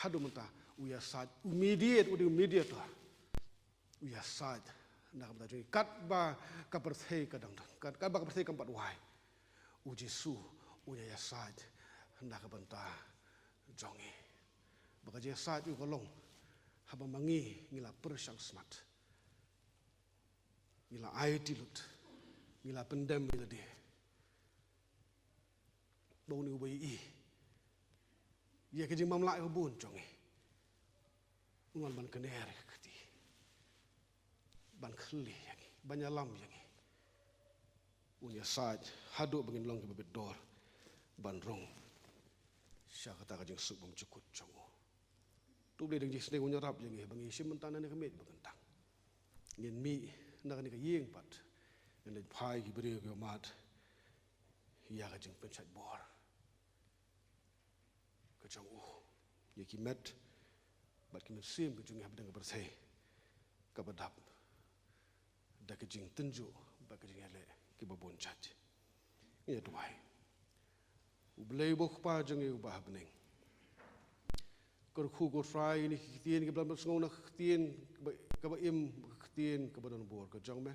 haduh mynta u ïasaid, u mediate, u dei u mediator. U ïasaid na ka bynta jong ngi, katba ka pyrthei ka dang don, kat, katba ka pyrthei kam pat wai, u Jisu u ïasaid na ka bynta jong ngi. Ba ka jingïasaid u ka long haba ma ngi ngi la pyrshang smat, ngi la aiti lut, ngi la pyndem ïa lade, ba une uba ïohi ïa ka jingmamlah kaba bun jong ngi, un wan ban kner ïa ka kti, ban khlieh ïa ngi, ban ïalam ïa ngi. Un ïasaid haduh ba ngin long kiba bit dor ban rung sha kata ka jingsuk bymjukut jong u. To U Blei da ka jingsneng un ïarap ïa ngi ba ngin shim bynta na kane ka miet ba kyntang. Ngin mih na kane ka ïing pat, ngin leit phai ki briew kiba mad ïa ka jingpynshait bor ka jong u ïa ki met bad ki mynsiem ka jong ngi hapdeng ka pyrthei kaba dap da ka jingtynjuh bad ka jingïaleh kiba bun jait. Ngin ïa duwai. U Blei uba U Kpa jong ngi uba ha bneng, kyrkhu ko Trai ïa kine ki ktien kiba la pynsngew na ka ktien kaba, kaba im, ka ktien kaba don bor ka jong me.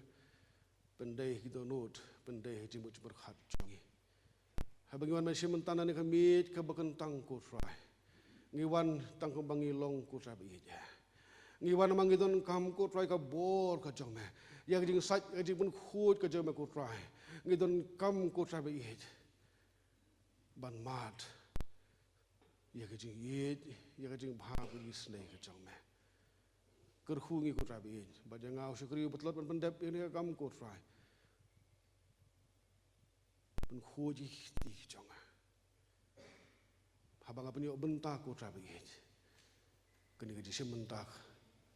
Pyndei ha ki dohnud, pyndei ha ka jingmut jingpyrkhat jong ngi. Haba ngi wan ban shim bynta na kane ka miet kaba kyntang ko Trai, ngi wan tang kumba ngi long ko Trai ba ïeit. Ngi wan namar ngi donkam ko Trai ka bor ka jong me, ïa ka jingsait, ïa ka jingpynkhuid ka jong me ko Trai. Ngi donkam ko Trai ba ïeit ban mad ïa ka jingïeit, ïa ka jingbha, ka jingisynei ka jong me. Kyrkhu ngi ko Trai ba ïeit, bad ïa nga u shakri uba tlot ban pyndep ïa kane ka kam ko Trai. Pynkhuid ïa ki kti ki jong nga haba nga pynïoh bynta ko Trai ba ïeit. Kane ka jingshim bynta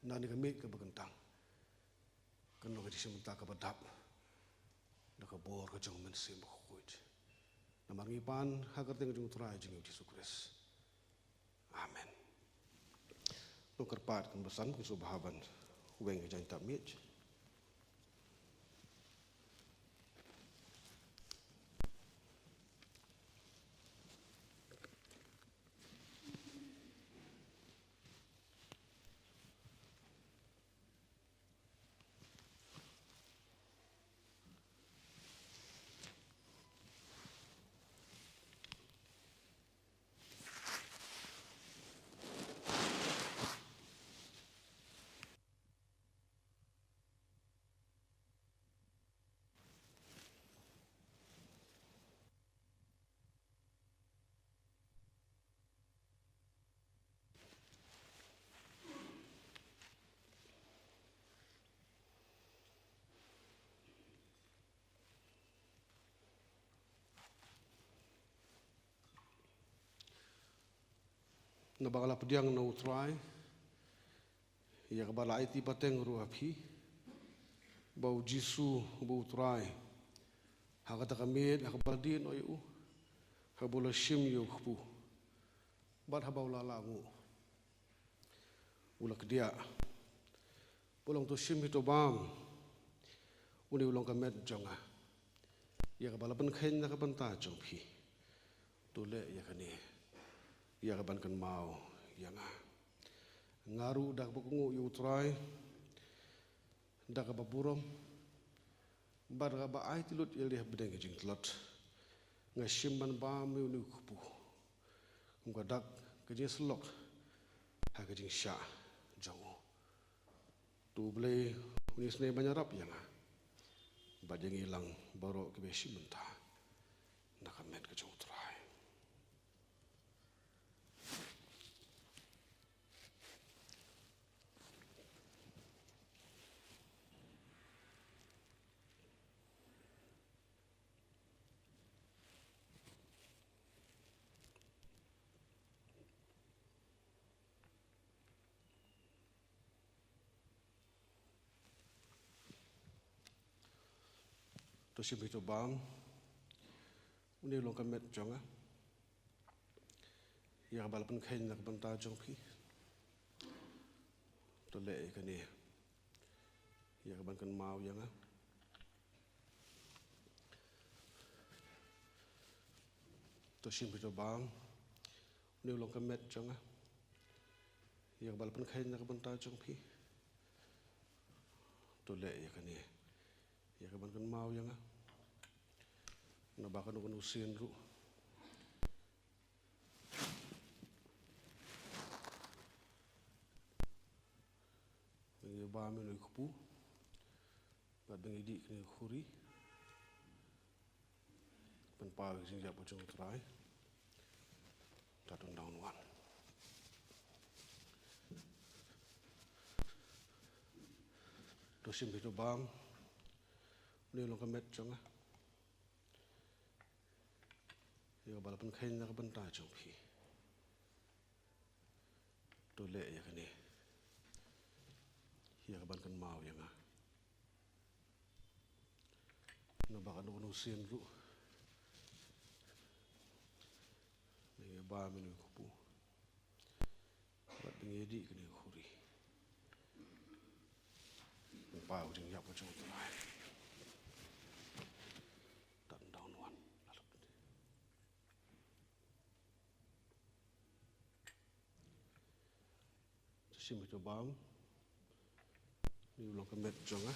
na kane ka miet kaba kyntang kan long ka jingshim bynta kaba dap da ka bor ka jong u Mynsiem Bakhuid. Namar ngi pan ha ka kyrteng jong u Trai jong ngi u Jisu Khrist. Amen. Nongkyrpad kan basan kan suba haban weng ka jaiñ tap miet. Naba ka la pdiang na u Trai ïa kaba la aiti pateng ruh ha phi, ba u Jisu uba u Trai, ha kata ka miet ha kaba la dih noh ïa u, haba u la shim ïa u kpu bad haba u la lah nguh, u la kdiah, u ong, to shim hi, to bam, une u long ka met jong nga. ïa kaba la pynkheiñ na ka bynta jong phi. To leh ïa kane ïa kaban kynmaw ïa nga. Nga ruh da kaba kohnguh ïa U Trai, da kaba burom bad kaba aiti lut ïalade hapdeng ka jingtlot, nga shim ban bam ïa une u kpu kum ka dak ka jingïasyllok ha ka jingshah jong u. To U Blei un isynei ban ïarap ïa nga bad ïa ngi lang baroh kiba ïashim bynta na ka met ka jong U Trai. To shim phi, to bam. Une u long ka met jong nga, ïa kaba la pynkheiñ na ka bynta jong phi. To leh ïa kane ïa kaban kynmaw ïa nga. To shim phi, to bam. Une u long ka met jong nga, ïa kaba la pynkheiñ na ka bynta jong phi. To leh ïa kane ïa kaban kynmaw ïa nga. Naba kano kano sien ruh, ba ngi bam ïa une u kpu bad ba ngi dih kane ka khuri, ban paw ïa ka jingïap ka jong U Trai. Tad ynda un wan. To shim phi, to bam. Une u long ka met jong nga, ïa kaba la pynkheiñ na ka bynta jong phi. To leh ïa kane ïa kaban kynmaw ïa nga. Naba kano kano sien ruh, ba ngi bam ïa une u kpu bad ba ngi dih kane ka khuri, ban paw ïa ka jingïap ka jong U Trai. Tad ynda un wan. To shim phi, to bam. Une u long ka met jong nga,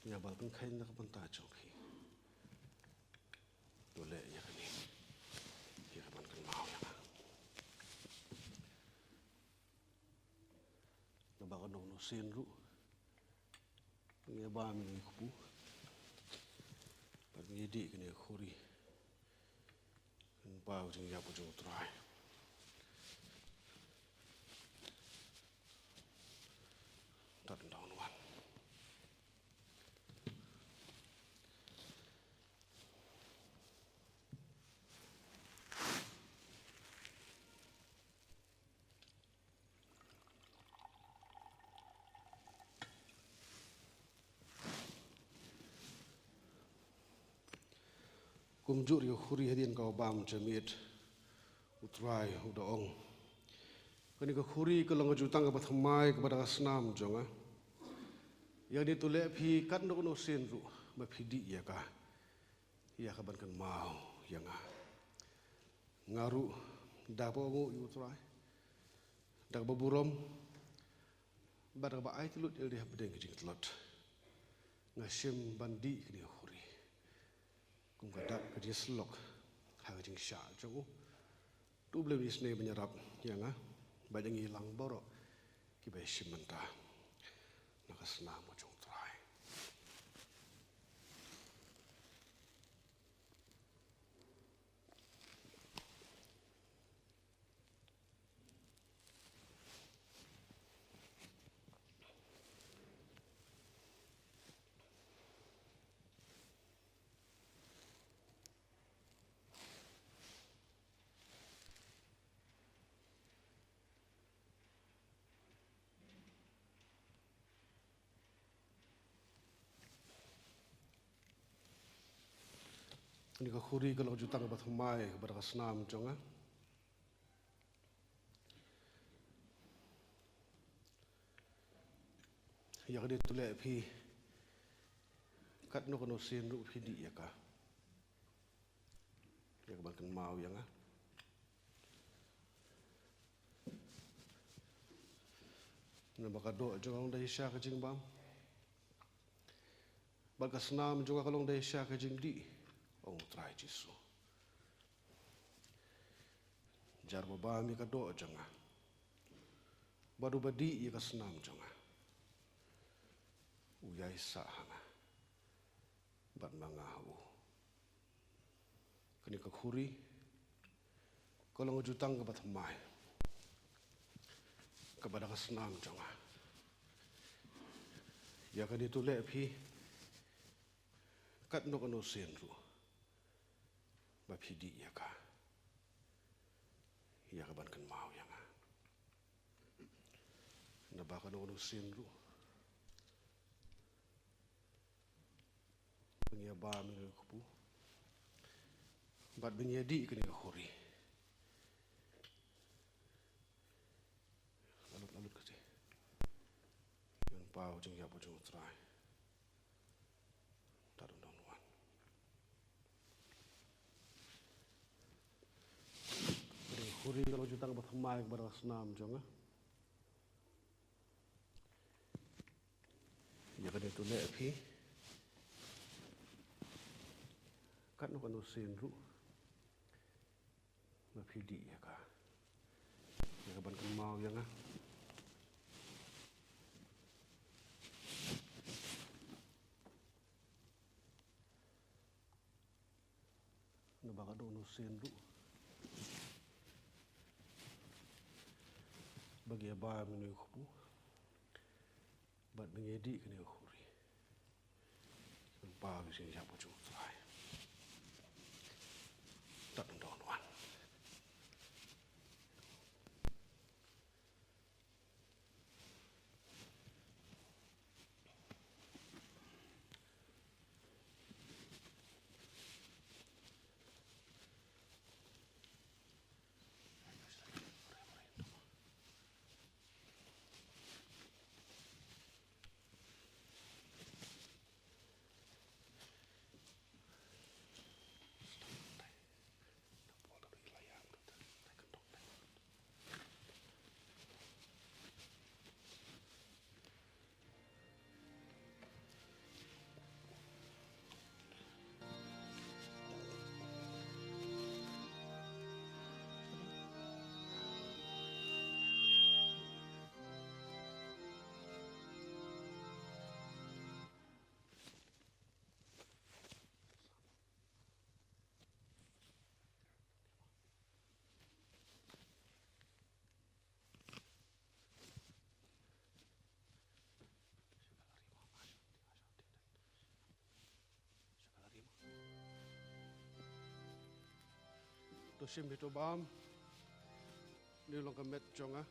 ïa kaba la pynkheiñ na ka bynta jong phi. To leh ïa kane ïa kaban kynmaw ïa nga. Naba kano kano sien ruh, ba ngi bam ïa une u kpu bad ba ngi dih kane ka khuri, ban paw ïa ka jingïap ka jong U Trai. Tad ynda un wan. Kumjuh ïa ka khuri hadien ka bam jingmut, U Trai u da ong, kane ka khuri ka long ka jutang kaba thymmai kaba da ka snam jong nga. Ïa kane to leh phi katno katno sien ruh ba phi dih ïa ka, ïa kaban kynmaw ïa nga. Nga ruh da kaba kohnguh ïa U Trai, da kaba burom bad da kaba aiti lut ïalade hapdeng ka jingtlot, nga shim ban dih kane ka khuri kum ka dak ka jingïasyllok ha ka jingshah jong u. To U Blei un isynei ban ïarap ïa nga bad ïa ngi lang baroh kiba ïashim bynta na ka snam ka jong U Trai. Kane ka khuri ka long ka jutang kaba thymmai kaba da ka snam jong nga. Ïa kane to leh phi Katno kano sien ruh phi dih ïa ka, ïa ka ban kynmaw ïa nga. Namar ka doh jong nga ka long dei sha ka jingbam, bad ka snam jong nga ka long dei sha ka jingdih, ong U Trai Jisu. Jar uba bam ïa ka doh jong nga bad uba dih ïa ka snam jong nga, u ïaisah ha nga bad ma nga ha u. Kane ka khuri ka long ka jutang kaba thymmai kaba da ka snam jong nga. Ïa kane to leh phi katno kano sien ruh ba phi dih ïa ka, ïa ka ban kynmaw ïa nga. Naba kano kano sien ruh ba ngi ïa bam ïa kane ka kpu bad ba ngi ïa dih kane ka khuri, la lut, la lut ka ti, ngan paw jingïap ka jong U Trai. Tad ym don wan. Kane ka khuri ka long ka jutang kaba thymmai kaba da ka snam jong nga. Ïa kane to leh phi katno kano sien ruh ba phi dih ïa ka, ïa ka ban kynmaw ïa nga. Naba katno kano sien ruh ba ngi ïa bam ïa kane ka kpu bad ba ngi ïa dih kane ka khuri, ngan paw ïa ka jingïap ka jong U Trai. Tad ym don wan. To shim phi to bam. Une u long ka met jong nga.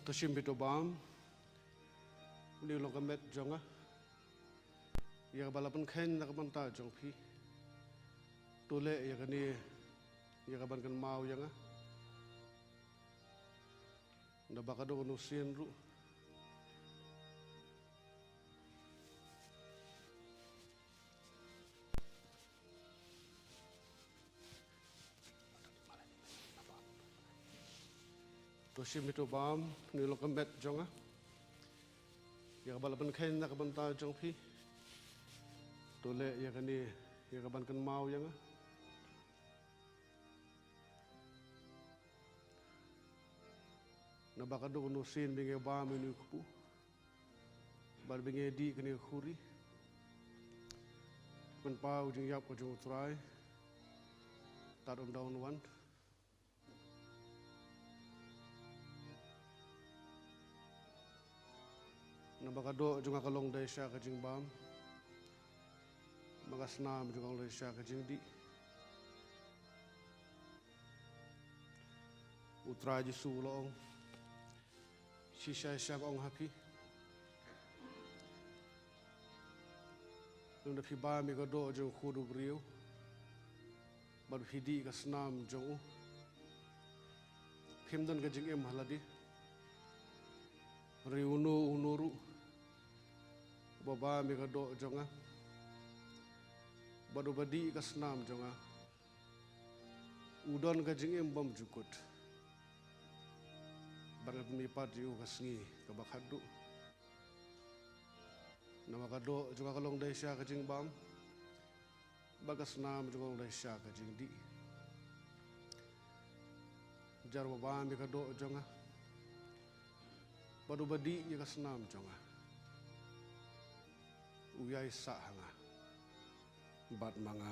To shim phi to bam. Une u long ka met jong nga, ïa kaba la pynkheiñ na ka bynta jong phi. To leh ïa kane ïa ka ban kynmaw ïa nga. Naba katno kano sien ruh To shim phi to bam, une u long ka met jong nga, ïa kaba la pynkheiñ na ka bynta jong phi. To leh ïa kane ïa ka ban kynmaw ïa nga. Naba katno kano sien ba ngi ïa bam ïa une u kpu bad ba ngi ïa dih kane ka khuri, ngan paw ïa ka jingïap ka jong U Trai. Tad ym don wan. Ba ka doh jong nga ka long dei sha ka jingbam, ba ka snam jong nga ka long dei sha ka jingdih. U Trai Jisu u la ong, shisha shisha nga ong ha phi, lada phi bam ïa ka doh jong u Khun u briew bad phi dih ka snam jong u, phim don ka jingim ha lade. Hynrei uno uno ruh uba bam ïa ka doh jong nga bad uba dih ka snam jong nga, u don ka jingim bymjukut, bad ngan pynmihpat ïa u ka sngi kaba khatduh. Namar ka doh jong nga ka long dei sha ka jingbam, bad ka snam jong nga ka long dei sha ka jingdih. Jar uba bam ïa ka doh jong nga bad uba dih ïa ka snam jong nga, u ïai sah ha nga bad ma nga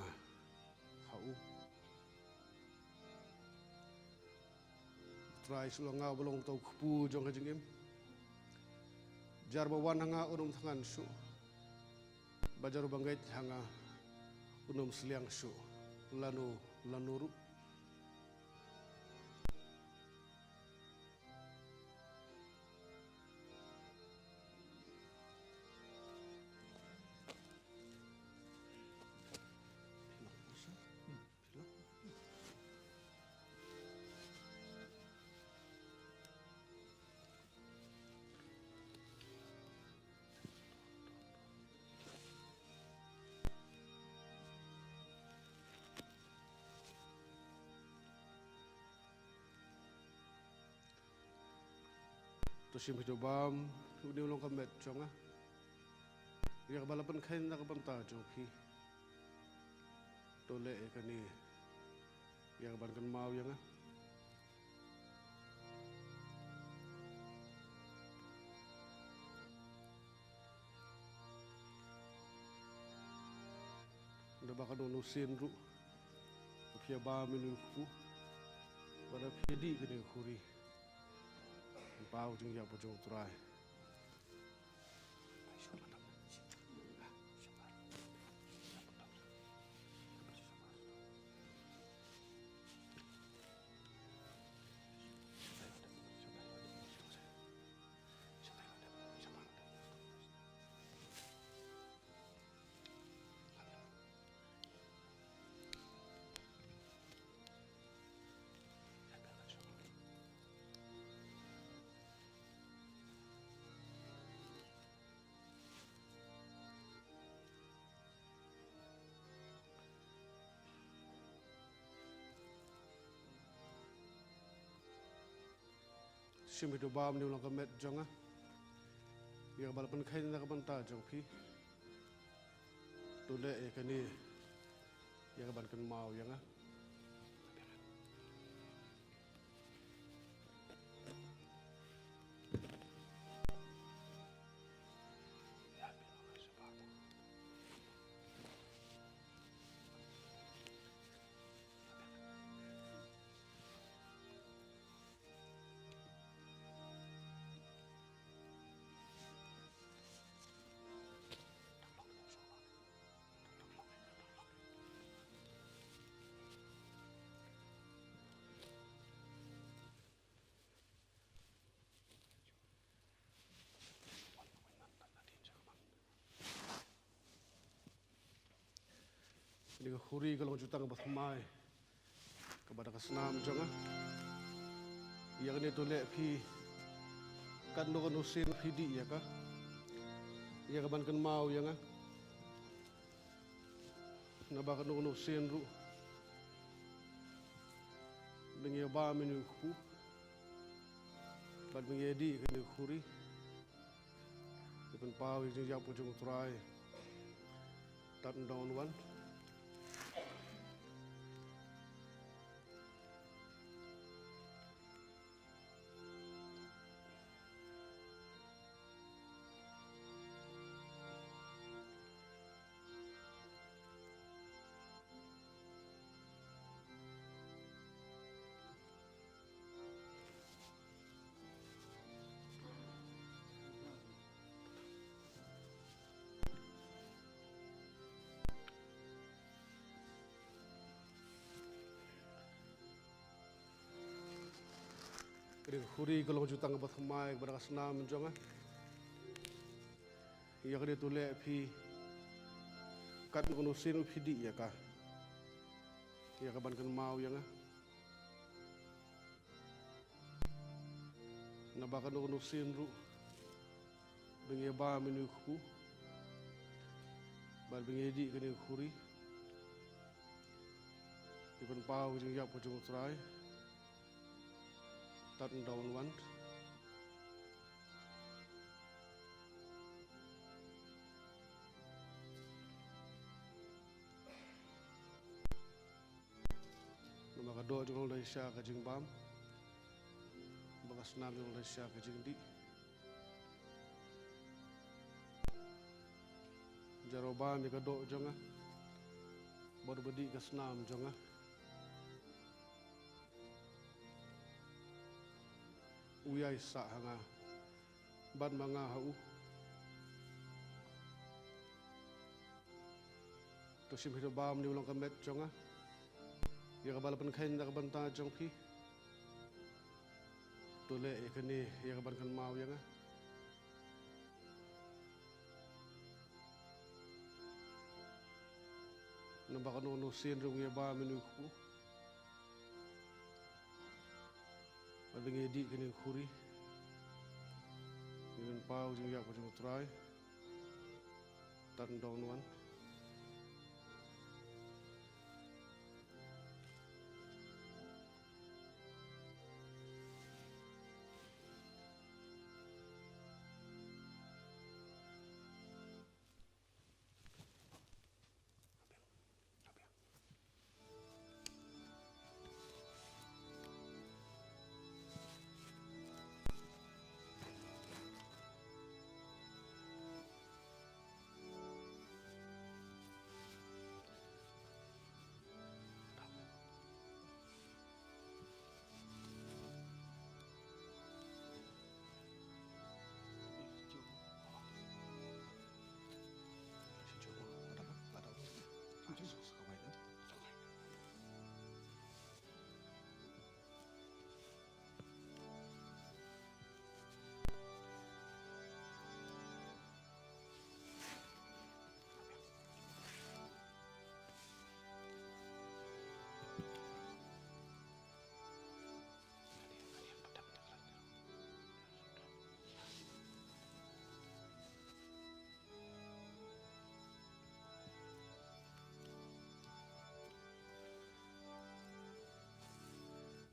ha u. U Trai Jisu u ong, nga uba long uta u kpu jong ka jingim. Jar uba wan ha nga un ym thngan shuh, bad jar uba ngeit ha nga un ym sliang shuh lano lano ruh. To shim phi to bam, une u long ka met jong nga, ïa kaba la pynkheiñ na ka bynta jong phi. To leh ïa kane ïa kaban kynmaw ïa nga. Naba kano kano sien ruh, phi ïa bam ïa une u kpu, bad phi ïa dih ïa kane ka khuri, pynpaw ka jingïap ka jong U Trai. Shim phi to bam, une u long ka met jong nga, ïa kaba la pynkheiñ na ka bynta jong phi. To leh ïa kane ïa kaban kynmaw ïa nga. Kane ka khuri ka long jutang kaba thymmai kaba da ka snam jong nga. Ïa kane to leh phi katno katno sien phi dih ïa ka, ïa kaban kynmaw ïa nga. Naba katno katno sien ruh, ba ngi ïa bam ïa une u kpu, bad ba ngi ïa dih ïa kane ka khuri, ïa pynpaw ïa ka jingïap ka jong U Trai. Tad ynda un wan. Ka dei ka khuri ka long jutang kaba thymmai kaba da ka snam jong nga. Ïa kane to leh phi katno katno sien ruh phi dih ïa ka, ïa kaban kynmaw ïa nga. Naba katno katno sien ruh ba ngi ïa bam ïa u kpu bad ba ngi ïa dih kane ka khuri, ngi pynpaw ka jingïap ka jong U Trai. Tad ynda un wan. Namar ka doh jong nga long shisha ka jingbam, bad ka snam jong nga long shisha ka jingdih. Jar uba bam ïa ka doh jong nga bad uba dih ka snam jong nga, u ïai sah ha nga bad ma nga ha u. To shim phi, to bam, une u long ka met jong nga, ïa kaba la pynkheiñ na ka bynta jong phi. To leh ïa kane ïa kaban kynmaw ïa nga. Naba katno katno sien ruh ngi ïa bam ïa une u kpu bad ba ngi ïa dih kane ka khuri, ngi pynpaw ka jingïap ka jong U Trai. Tad ynda un wan.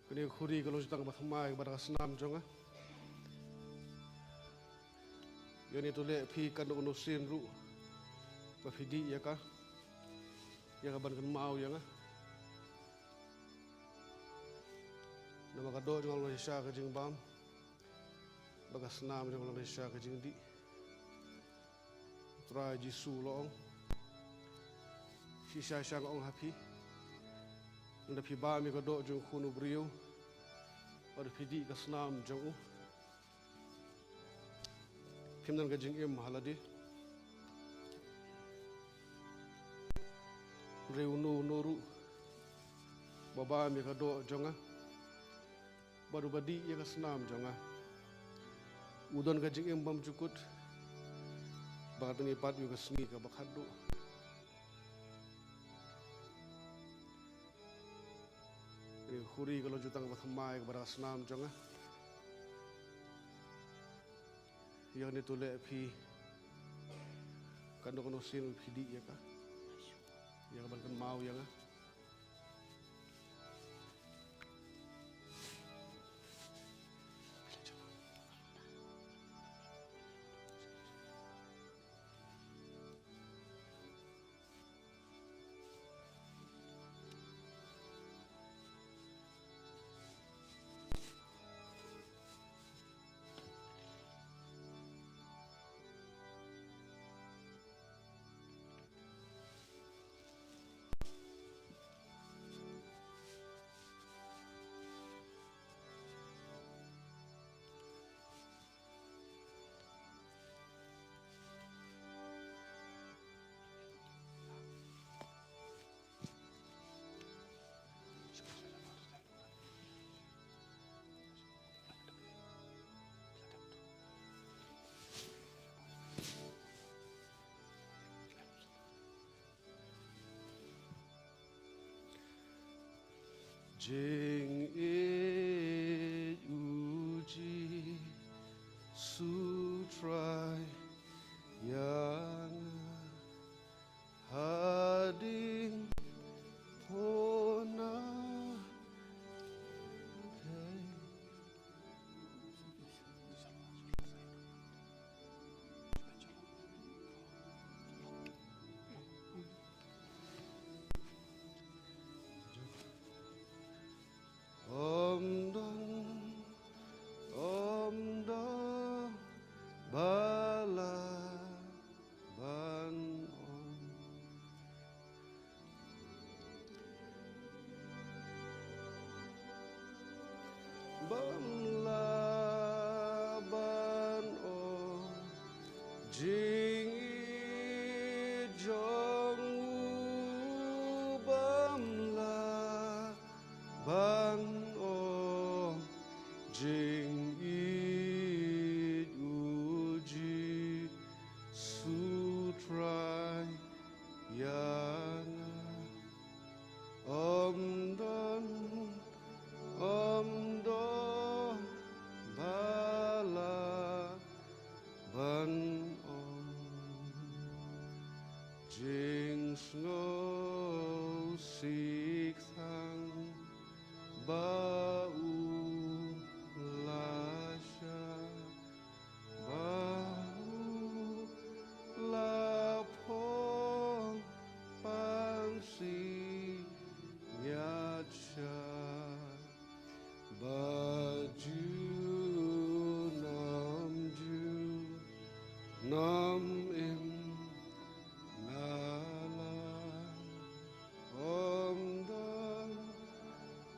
Kane ka khuri ka long jutang kaba thymmai kaba da ka snam jong nga. Ïa kane to leh phi katno katno sien ruh ba phi dih ïa ka, ïa kaban kynmaw ïa nga. Namar ka doh jong nga long shisha ka jingbam, bad ka snam jong nga long shisha ka jingdih. U Trai Jisu u la ong, shisha shisha nga ong ha phi, ynda phi bam ïa ka doh jong u Khun u briew bad phi dih ka snam jong u, phim don ka jingim ha lade. Hynrei uno uno ruh uba bam ïa ka doh jong nga bad uba dih ïa ka snam jong nga, u don ka jingim bymjukut, bad un ïoh pat ïa ka sngi kaba khatduh. Kane ka khuri ka long jutang kaba thymmai kaba da ka snam jong nga. Ïa kane to leh phi katno katno sien phi dih ïa ka, ïa kaban kynmaw ïa nga. Jingïeit u Jisu Trai ïa nga hadien puna. Ym don, ym don ba lah ban ong. Bym lah ban ong jingïeit jong u, bym lah ban ong jingïeit u Jisu Trai ïa nga. Ym don, ym don ba lah ban ong. Jingsngewsih tang ba u la shah, ba u la phong, ban sngewthuh ba junom junom im nga lah. Ym don,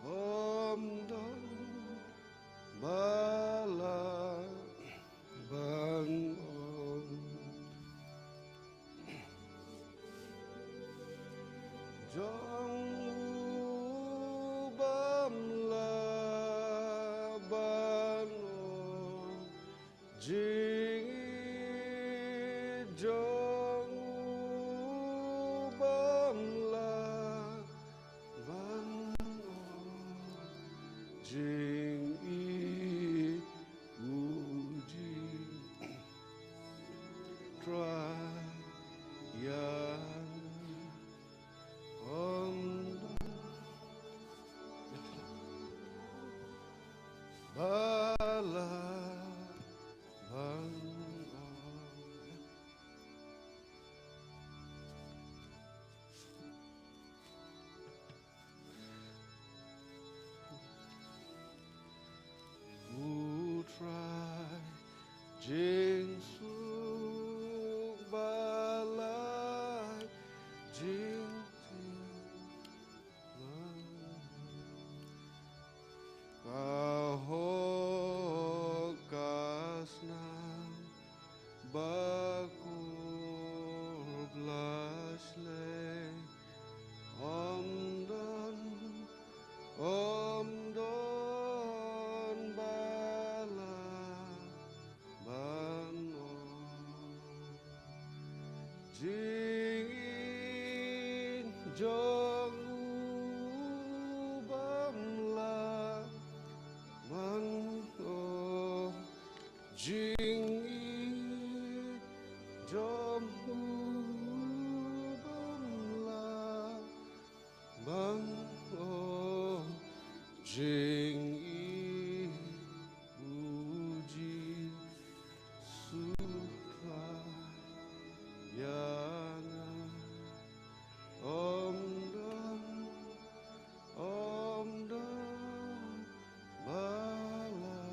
ym don ba lah ban ong jong u, bym lah ban ong jingïeit jong u, bym lah ban ong jingïeit u Jisu Trai ïa nga. Ym don ba lah ban ong. U Trai, jingsuk ba lai jingtip, ka hok ka snam, ba khublei shlei ym don, ym don ba lah ban ong. Jingïeit jong u, bym lah ban ong jingïeit jong u, bym lah ban ong jingïeit u Jisu Khrist ïa nga. Ym don, ym don ba lah.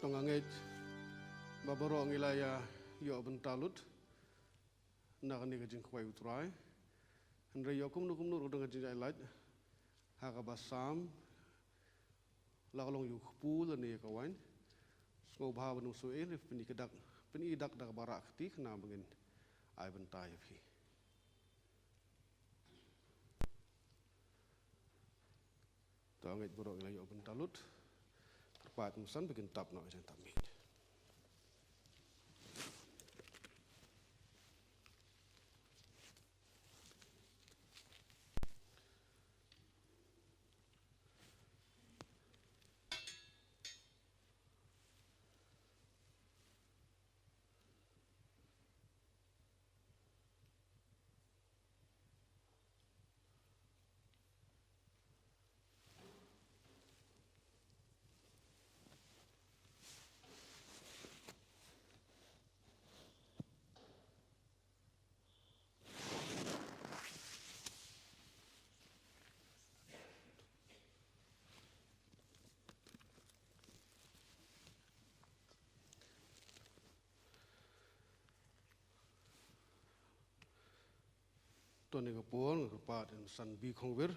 To nga ngeit ba baroh ngi la ïa ïoh bynta lut na kane ka jingkhawai u Trai. Hynrei ïoh kumno kumno ruh don ka jingïaid lait ha kaba sam, la ka long ïa u kpu lane ïa ka wain. Sngewbha ban ym sngewsih, pyn-i dak, pyn-i dak da kaba rah kti khnang ba ngin ai bynta ïa phi. To ngeit baroh ngi la ïoh bynta lut. Kyrpad ym san ba kin tap noh jingtap miet. To ha kane ka por nga kyrpad ïa i Sanbi Khongwir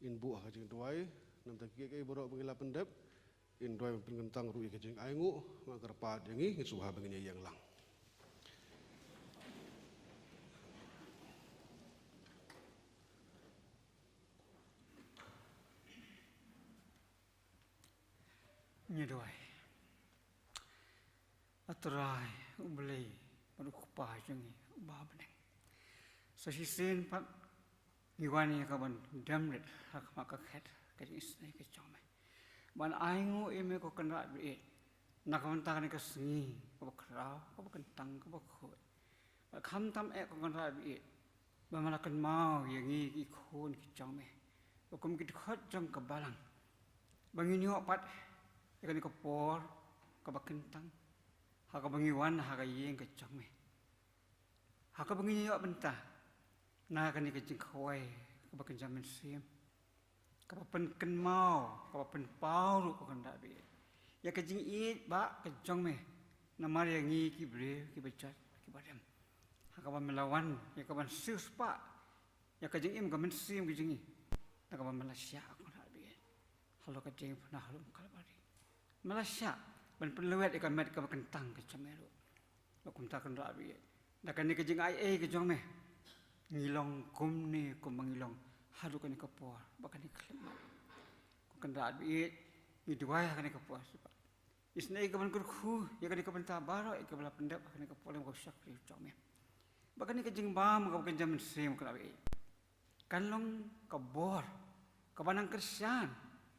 in buh ha ka jingduwai, namar ki, ki baroh ba ngi la pyndep, in duwai ban pynkyntang ruh ïa ka jingainguh. Nga kyrpad ïa ngi, ngin sngewbha ba ngin ïa ïeng lang. Ngi duwai. A Trai, U Blei, bad U Kpa jong ngi, uba ha bneng. Sa shisien pat ngi wan ïa ka ban dem rit ha khmat ka khet ka jingisynei ka jong me, ban ainguh ïa me ko Kynrad baieit, na ka bynta kane ka sngi kaba khraw, kaba kyntang, kaba khuid. Bad khamtam eh ko Kynrad baieit, ba me la kynmaw ïa ngi ki khun ki jong me, ba kum ki dkhot jong ka balang, ba ngin ïoh pat ïa kane ka por kaba kyntang, ha kaba ngi wan ha ka ïing ka jong me, ha kaba ngin ïoh bynta na kane ka jingkhawai kaba kynja mynsiem, kaba pynkynmaw, kaba pynpaw ruh ko Kynrad baieit ïa ka jingïeit ba ka jong me namar ïa ngi ki briew kiba jot kiba dem. Ha kaba me la wan ïa ka ban siewspah ïa ka jingim ka mynsiem ka jong ngi, na kaba me la shah ko Kynrad baieit halor ka diengphna ha lum Kalbari. Me la shah ban pynlwet ïa ka met kaba kyntang ka jong me ruh. Bad kumta Kynrad baieit, da kane ka jingai ei ka jong me, ngi long kumne kumba ngi long haduh kane ka por, bad kane ka khyllipmat. Ko Kynrad baieit, ngi duwai ha kane ka por sha phi. Isynei ka ban kyrkhu ïa kane ka bynta baroh ïa kaba la pyndep ha kane ka por lem ka shakri jong me. Bad kane ka jingbam kaba kynja mynsiem Kynrad baieit, kan long ka bor kaba nang kyrshan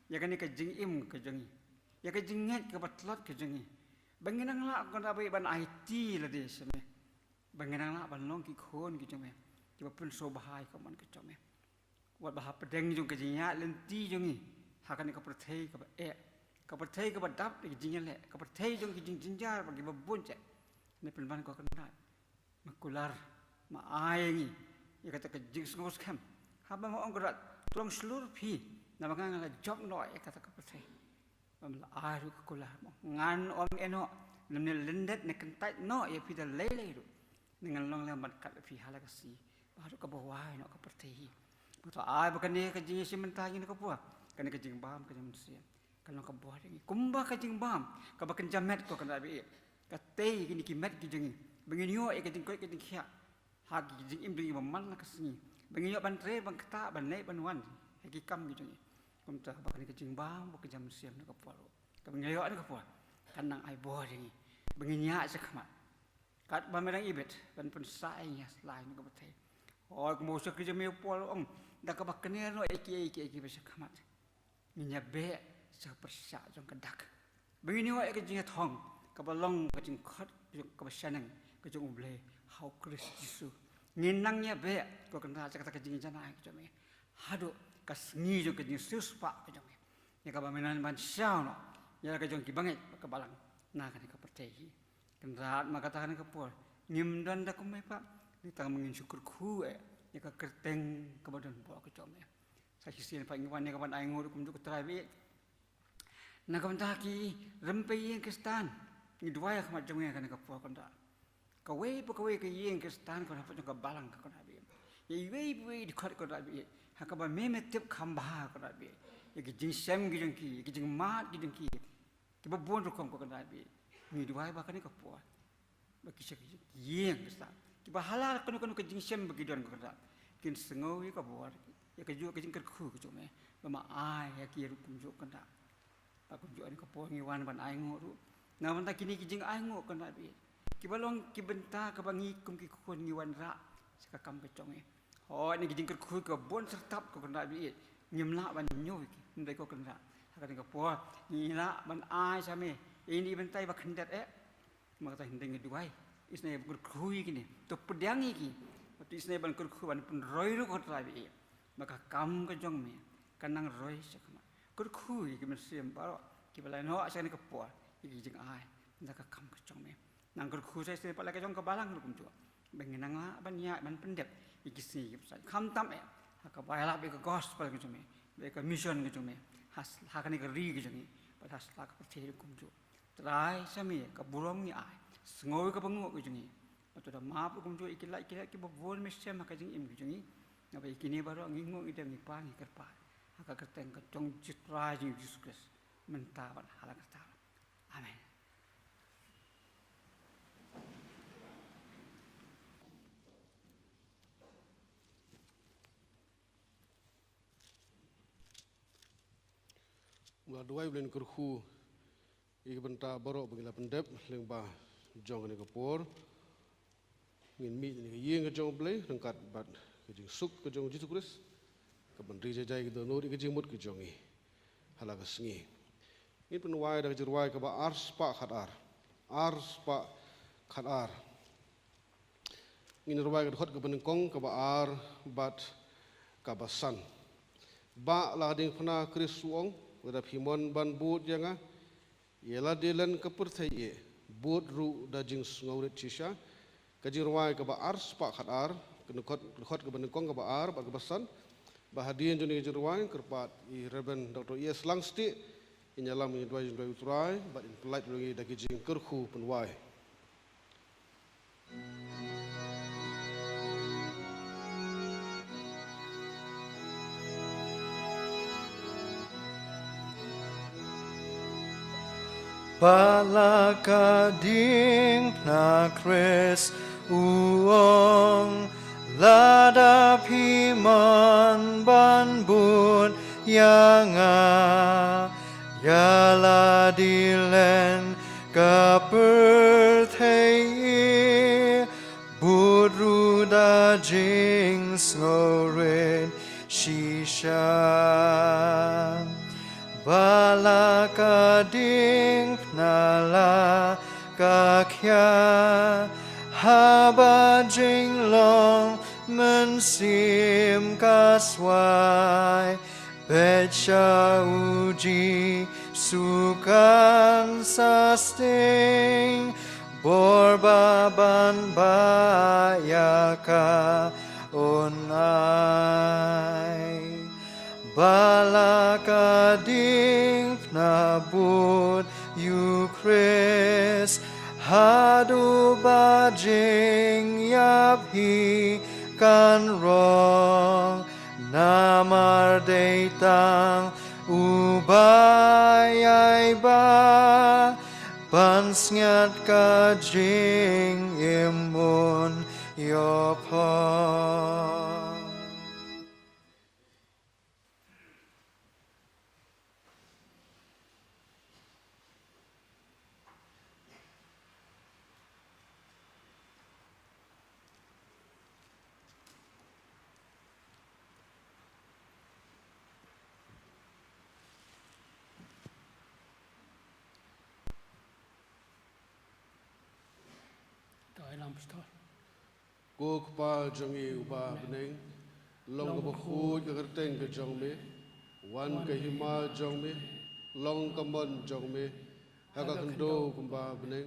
ïa kane ka jingim ka jong ngi, ïa ka jingngeit kaba tlot ka jong ngi, ba ngin nang lah ko Kynrad baieit ban aiti lade sha me, ba ngin nang lah ban long ki khun ki jong me kiba pynsngewbha ïa ka mon ka jong me. Wat ba hapdeng jong ka jingïaid lynti jong ngi ha kane ka pyrthei kaba eh, ka pyrthei kaba dap da ka jingïaleh, ka pyrthei jong ki jingjynjar bad kiba bun jait, ne pynban ko Kynrad, me kular, me ai ïa ngi ïa kata ka jingsngewskhem. Haba me ong Kynrad, to long shlur phi, naba nga nga la jop noh ïa kata ka pyrthei. Ba me la ai ruh ka kular, me ong ngan ym eh noh, lymne lyndet ne kyntait noh ïa phi da lei lei ruh, ne ngan long lem ban kat ïa phi ha la ka sngi ba haduh kaba wai noh ka pyrthei hi. Ba to ai ba kane ka jingïashim bynta ïa ngi na ka por, kane ka jingbam ka jong mynsiem, kan long ka bor ïa ngi kumba ka jingbam kaba kynja met ko Kynrad baieit, ka tei ïa kine ki met ki jong ngi, ba ngin ïoh ïa ka jingkoit ka jingkhiah ha ki jingim jong ngi ba man la ka sngi, ba ngin ïoh ban trei ban ktah, ban leit ban wan ha ki kam ki jong ngi. Kumta ba kane ka jingbam ba kynja mynsiem na ka por ruh, kaba ngi la ïoh na ka por, kan nang ai bor ïa ngi ba ngin ïaid shakhmat. Katba me dang ibit ban pynsah ïa ngi ha sla jong ka pyrthei. Hooid, kumba u shakri jong me u Paul u ong, da kaba kner noh ïa kiei kiei kiba shakhmat, ngin ïa beh sha ka pyrshah jong ka dak, ba ngin ïoh ïa ka jingïathong kaba long ka jingkhot kaba shaneng ka jong U Blei ha U Khrist Jisu. Ngin nang ïa beh ko Kynrad sha kata ka jingïajanai ka jong me haduh ka sngi jong ka jingsiewspah ka jong me, ïa kaba me nang ban shaw noh ïa la ka jong ki bangeit bad ka balang na kane ka pyrthei hi. Kynrad, ma kata kane ka por ngim don da kumne pat, nangta ma ngin shu kyrkhu eh ïa ka kyrteng kaba donbor ka jong me. Sa shisien pat ngi wan ïa ka ban ainguh ruh kumjuh ko Trai baieit, Na ka bynta ki rympei ïing Khristan, ngi duwai ha khmat jong me ha kane ka por, Kynrad. Kawei pa kawei ka ïing Khristan, Kynrad, hapoh jong ka balang, Kynrad, bad ïa iwei pa iwei i dkhot, Kynrad, bad ha kaba me me tip kham bha, Kynrad, bad ïa ki jingshem ki jong ki, ïa ki jingmad ki jong ki, kiba bun rukom, Kynrad, bad ngi duwai ba ha kane ka por ba ki sha ki ïing Khristan, kiba ha la kano kano ka jingshem ba ki don, Kynrad, kin sngew ïa ka bor, ïa ka juh ka jingkyrkhu ka jong me, ba me ai ïa ki ruh kumjuh, Kynrad. Ba kumjuh ha kane ka por ngi wan ban ainguh ruh na ka bynta kine ki jingainguh, Kynrad, bad kiba long ki bynta kaba ngi kum ki khun ngi wanrah sha ka kam ka jong me. Hooid, na ki jingkyrkhu kiba bun syrtap, ko Kynrad, bad ngim lah ban ñiew ïa ki, hynrei ko Kynrad, ha kane ka por ngi lah ban ai sha me ïa ine i bynta iba khyndiat eh. Namar kata hynrei ngi duwai, isynei ban kyrkhu ïa kine, to pdiang ïa ki, bad isynei ban kyrkhu ban pynroi ruh, Kynrad, bad ba ka kam ka jong me kan nang roi shakhmat. Kyrkhu ïa ki mynsiem baroh kiba la ïehnoh sha kane ka por ïa ki jingai na ka kam ka jong me. Nang kyrkhu sa isynei pat la ka jong ka balang ruh kumjuh, ba ngin nang lah ban ïaid ban pyndep ïa ki sngi ki bsait, khamtam eh ha kaba ïalap ïa ka gospel ka jong me, bad ïa ka mission ka jong me ha s-, ha kane ka ri ka jong ngi, bad ha sla ka pyrthei ruh kumjuh. Trai, sha me ka burom ngi ai, sngew ïa ka bynguh ka jong ngi, bad to da map ruh kumjuh ïa ki lait ki lait kiba bun me shem ha ka jingim ka jong ngi. Naba ïa kine baroh ngi nguh ngi dem ngi pan ngi kyrpad ha ka kyrteng ka jong U Trai jong ngi U Jisu Khrist, mynta bad ha la katta. Amen. Ba la duwai, Blei, kyrkhu ïa ki bynta baroh ba ngi la pyndep lyngba jong kane ka por. Ngin mih na ka ïing ka jong U Blei ryngkat bad ka jingsuk ka jong U Jisu Khrist, kaban ri jai jai ki dohnud ïa ka jingmut ka jong ngi ha la ka sngi. Ngin pynwai da ka jingrwai kaba ar spah khat ar. Ar spah khat ar. Ngin rwai ka dkhot kaba nyngkong, kaba ar bad kaba san. Bah, la ka diengphna Khrist u ong, lada phi mon ban bud ïa nga, ïa lade len ka pyrthei eh, bud ruh da jingsngewrit shisha. Ka jingrwai kaba ar spah khat ar, ka dkhot, dkhot kaba nyngkong, kaba ar bad kaba san. Ba hadien jong kane ka jingrwai, kyrpad ïa i Reverend Doctor E S Langstieh in ïalam ïa ka jingduwai, jingduwai U Trai bad in pynlait ruh ïa ngi da ki jingkyrkhu pynwai. Ba la ka diengphna Khrist u ong, lada phi mon ban bud ïa nga, ïa lade len ka pyrthei, bud ruh da jingsngewrit shisha. Ba la ka diengphna la ka khia, haba jinglong mynsiem ka swai, bad sha U Jisu kan sa sting, bor ba ban bah ïa ka un ai. Ba la ka diengphna bud ïa U Khrist, haduh ba jingïap hi kan rong, namar dei tang uba ïai bah ban sngiat ka jingim un ïoh poi. Ko Kpa jong ngi uba ha bneng, long kaba khuid ka kyrteng ka jong me, wan ka hima jong me, long ka mon jong me ha ka khyndew kumba ha bneng.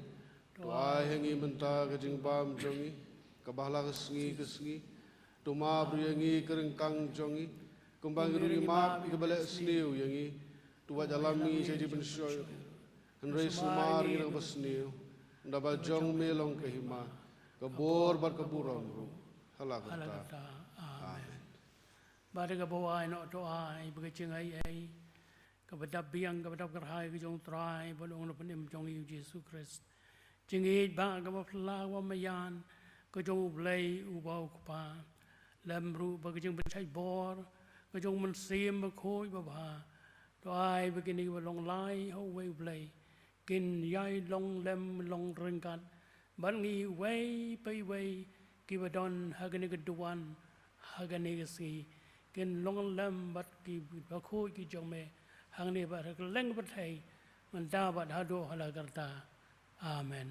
To ai ha ngi mynta ka jingbam jong ngi kaba ha la ka sngi ka sngi. To map ruh ïa ngi ka ryngkang jong ngi, kumba ngi ruh ngi map ïa kiba leh sniew ïa ngi. To wat ïalam ngi sha jingpynshoi, hynrei sumar ngi da kaba sniew, namar ba jong me long ka hima, ka bor bad ka burom ruh ha la kata. Amen. Bad da kaba wai noh to ai ba ka jingaiei kaba dap biang, kaba dap kyrhai ka jong U Trai bad U Nongpynim jong ngi U Jisu Khrist, jingïeit bad kaba phylla, kaba maïan ka jong U Blei uba U Kpa, lem ruh bad ka jingpynshait bor ka jong U Mynsiem Bakhuid babha, to ai ba kine kiba long lai ha uwei U Blei kin ïai long lem long ryngkat bad ngi uwei pa uwei kiba don ha kane ka duwan, ha kane ka sngi, kin long lem bad ki bakhuid ki jong me hangne bad ha kylleng ka pyrthei, mynta bad haduh ha la karta. Amen.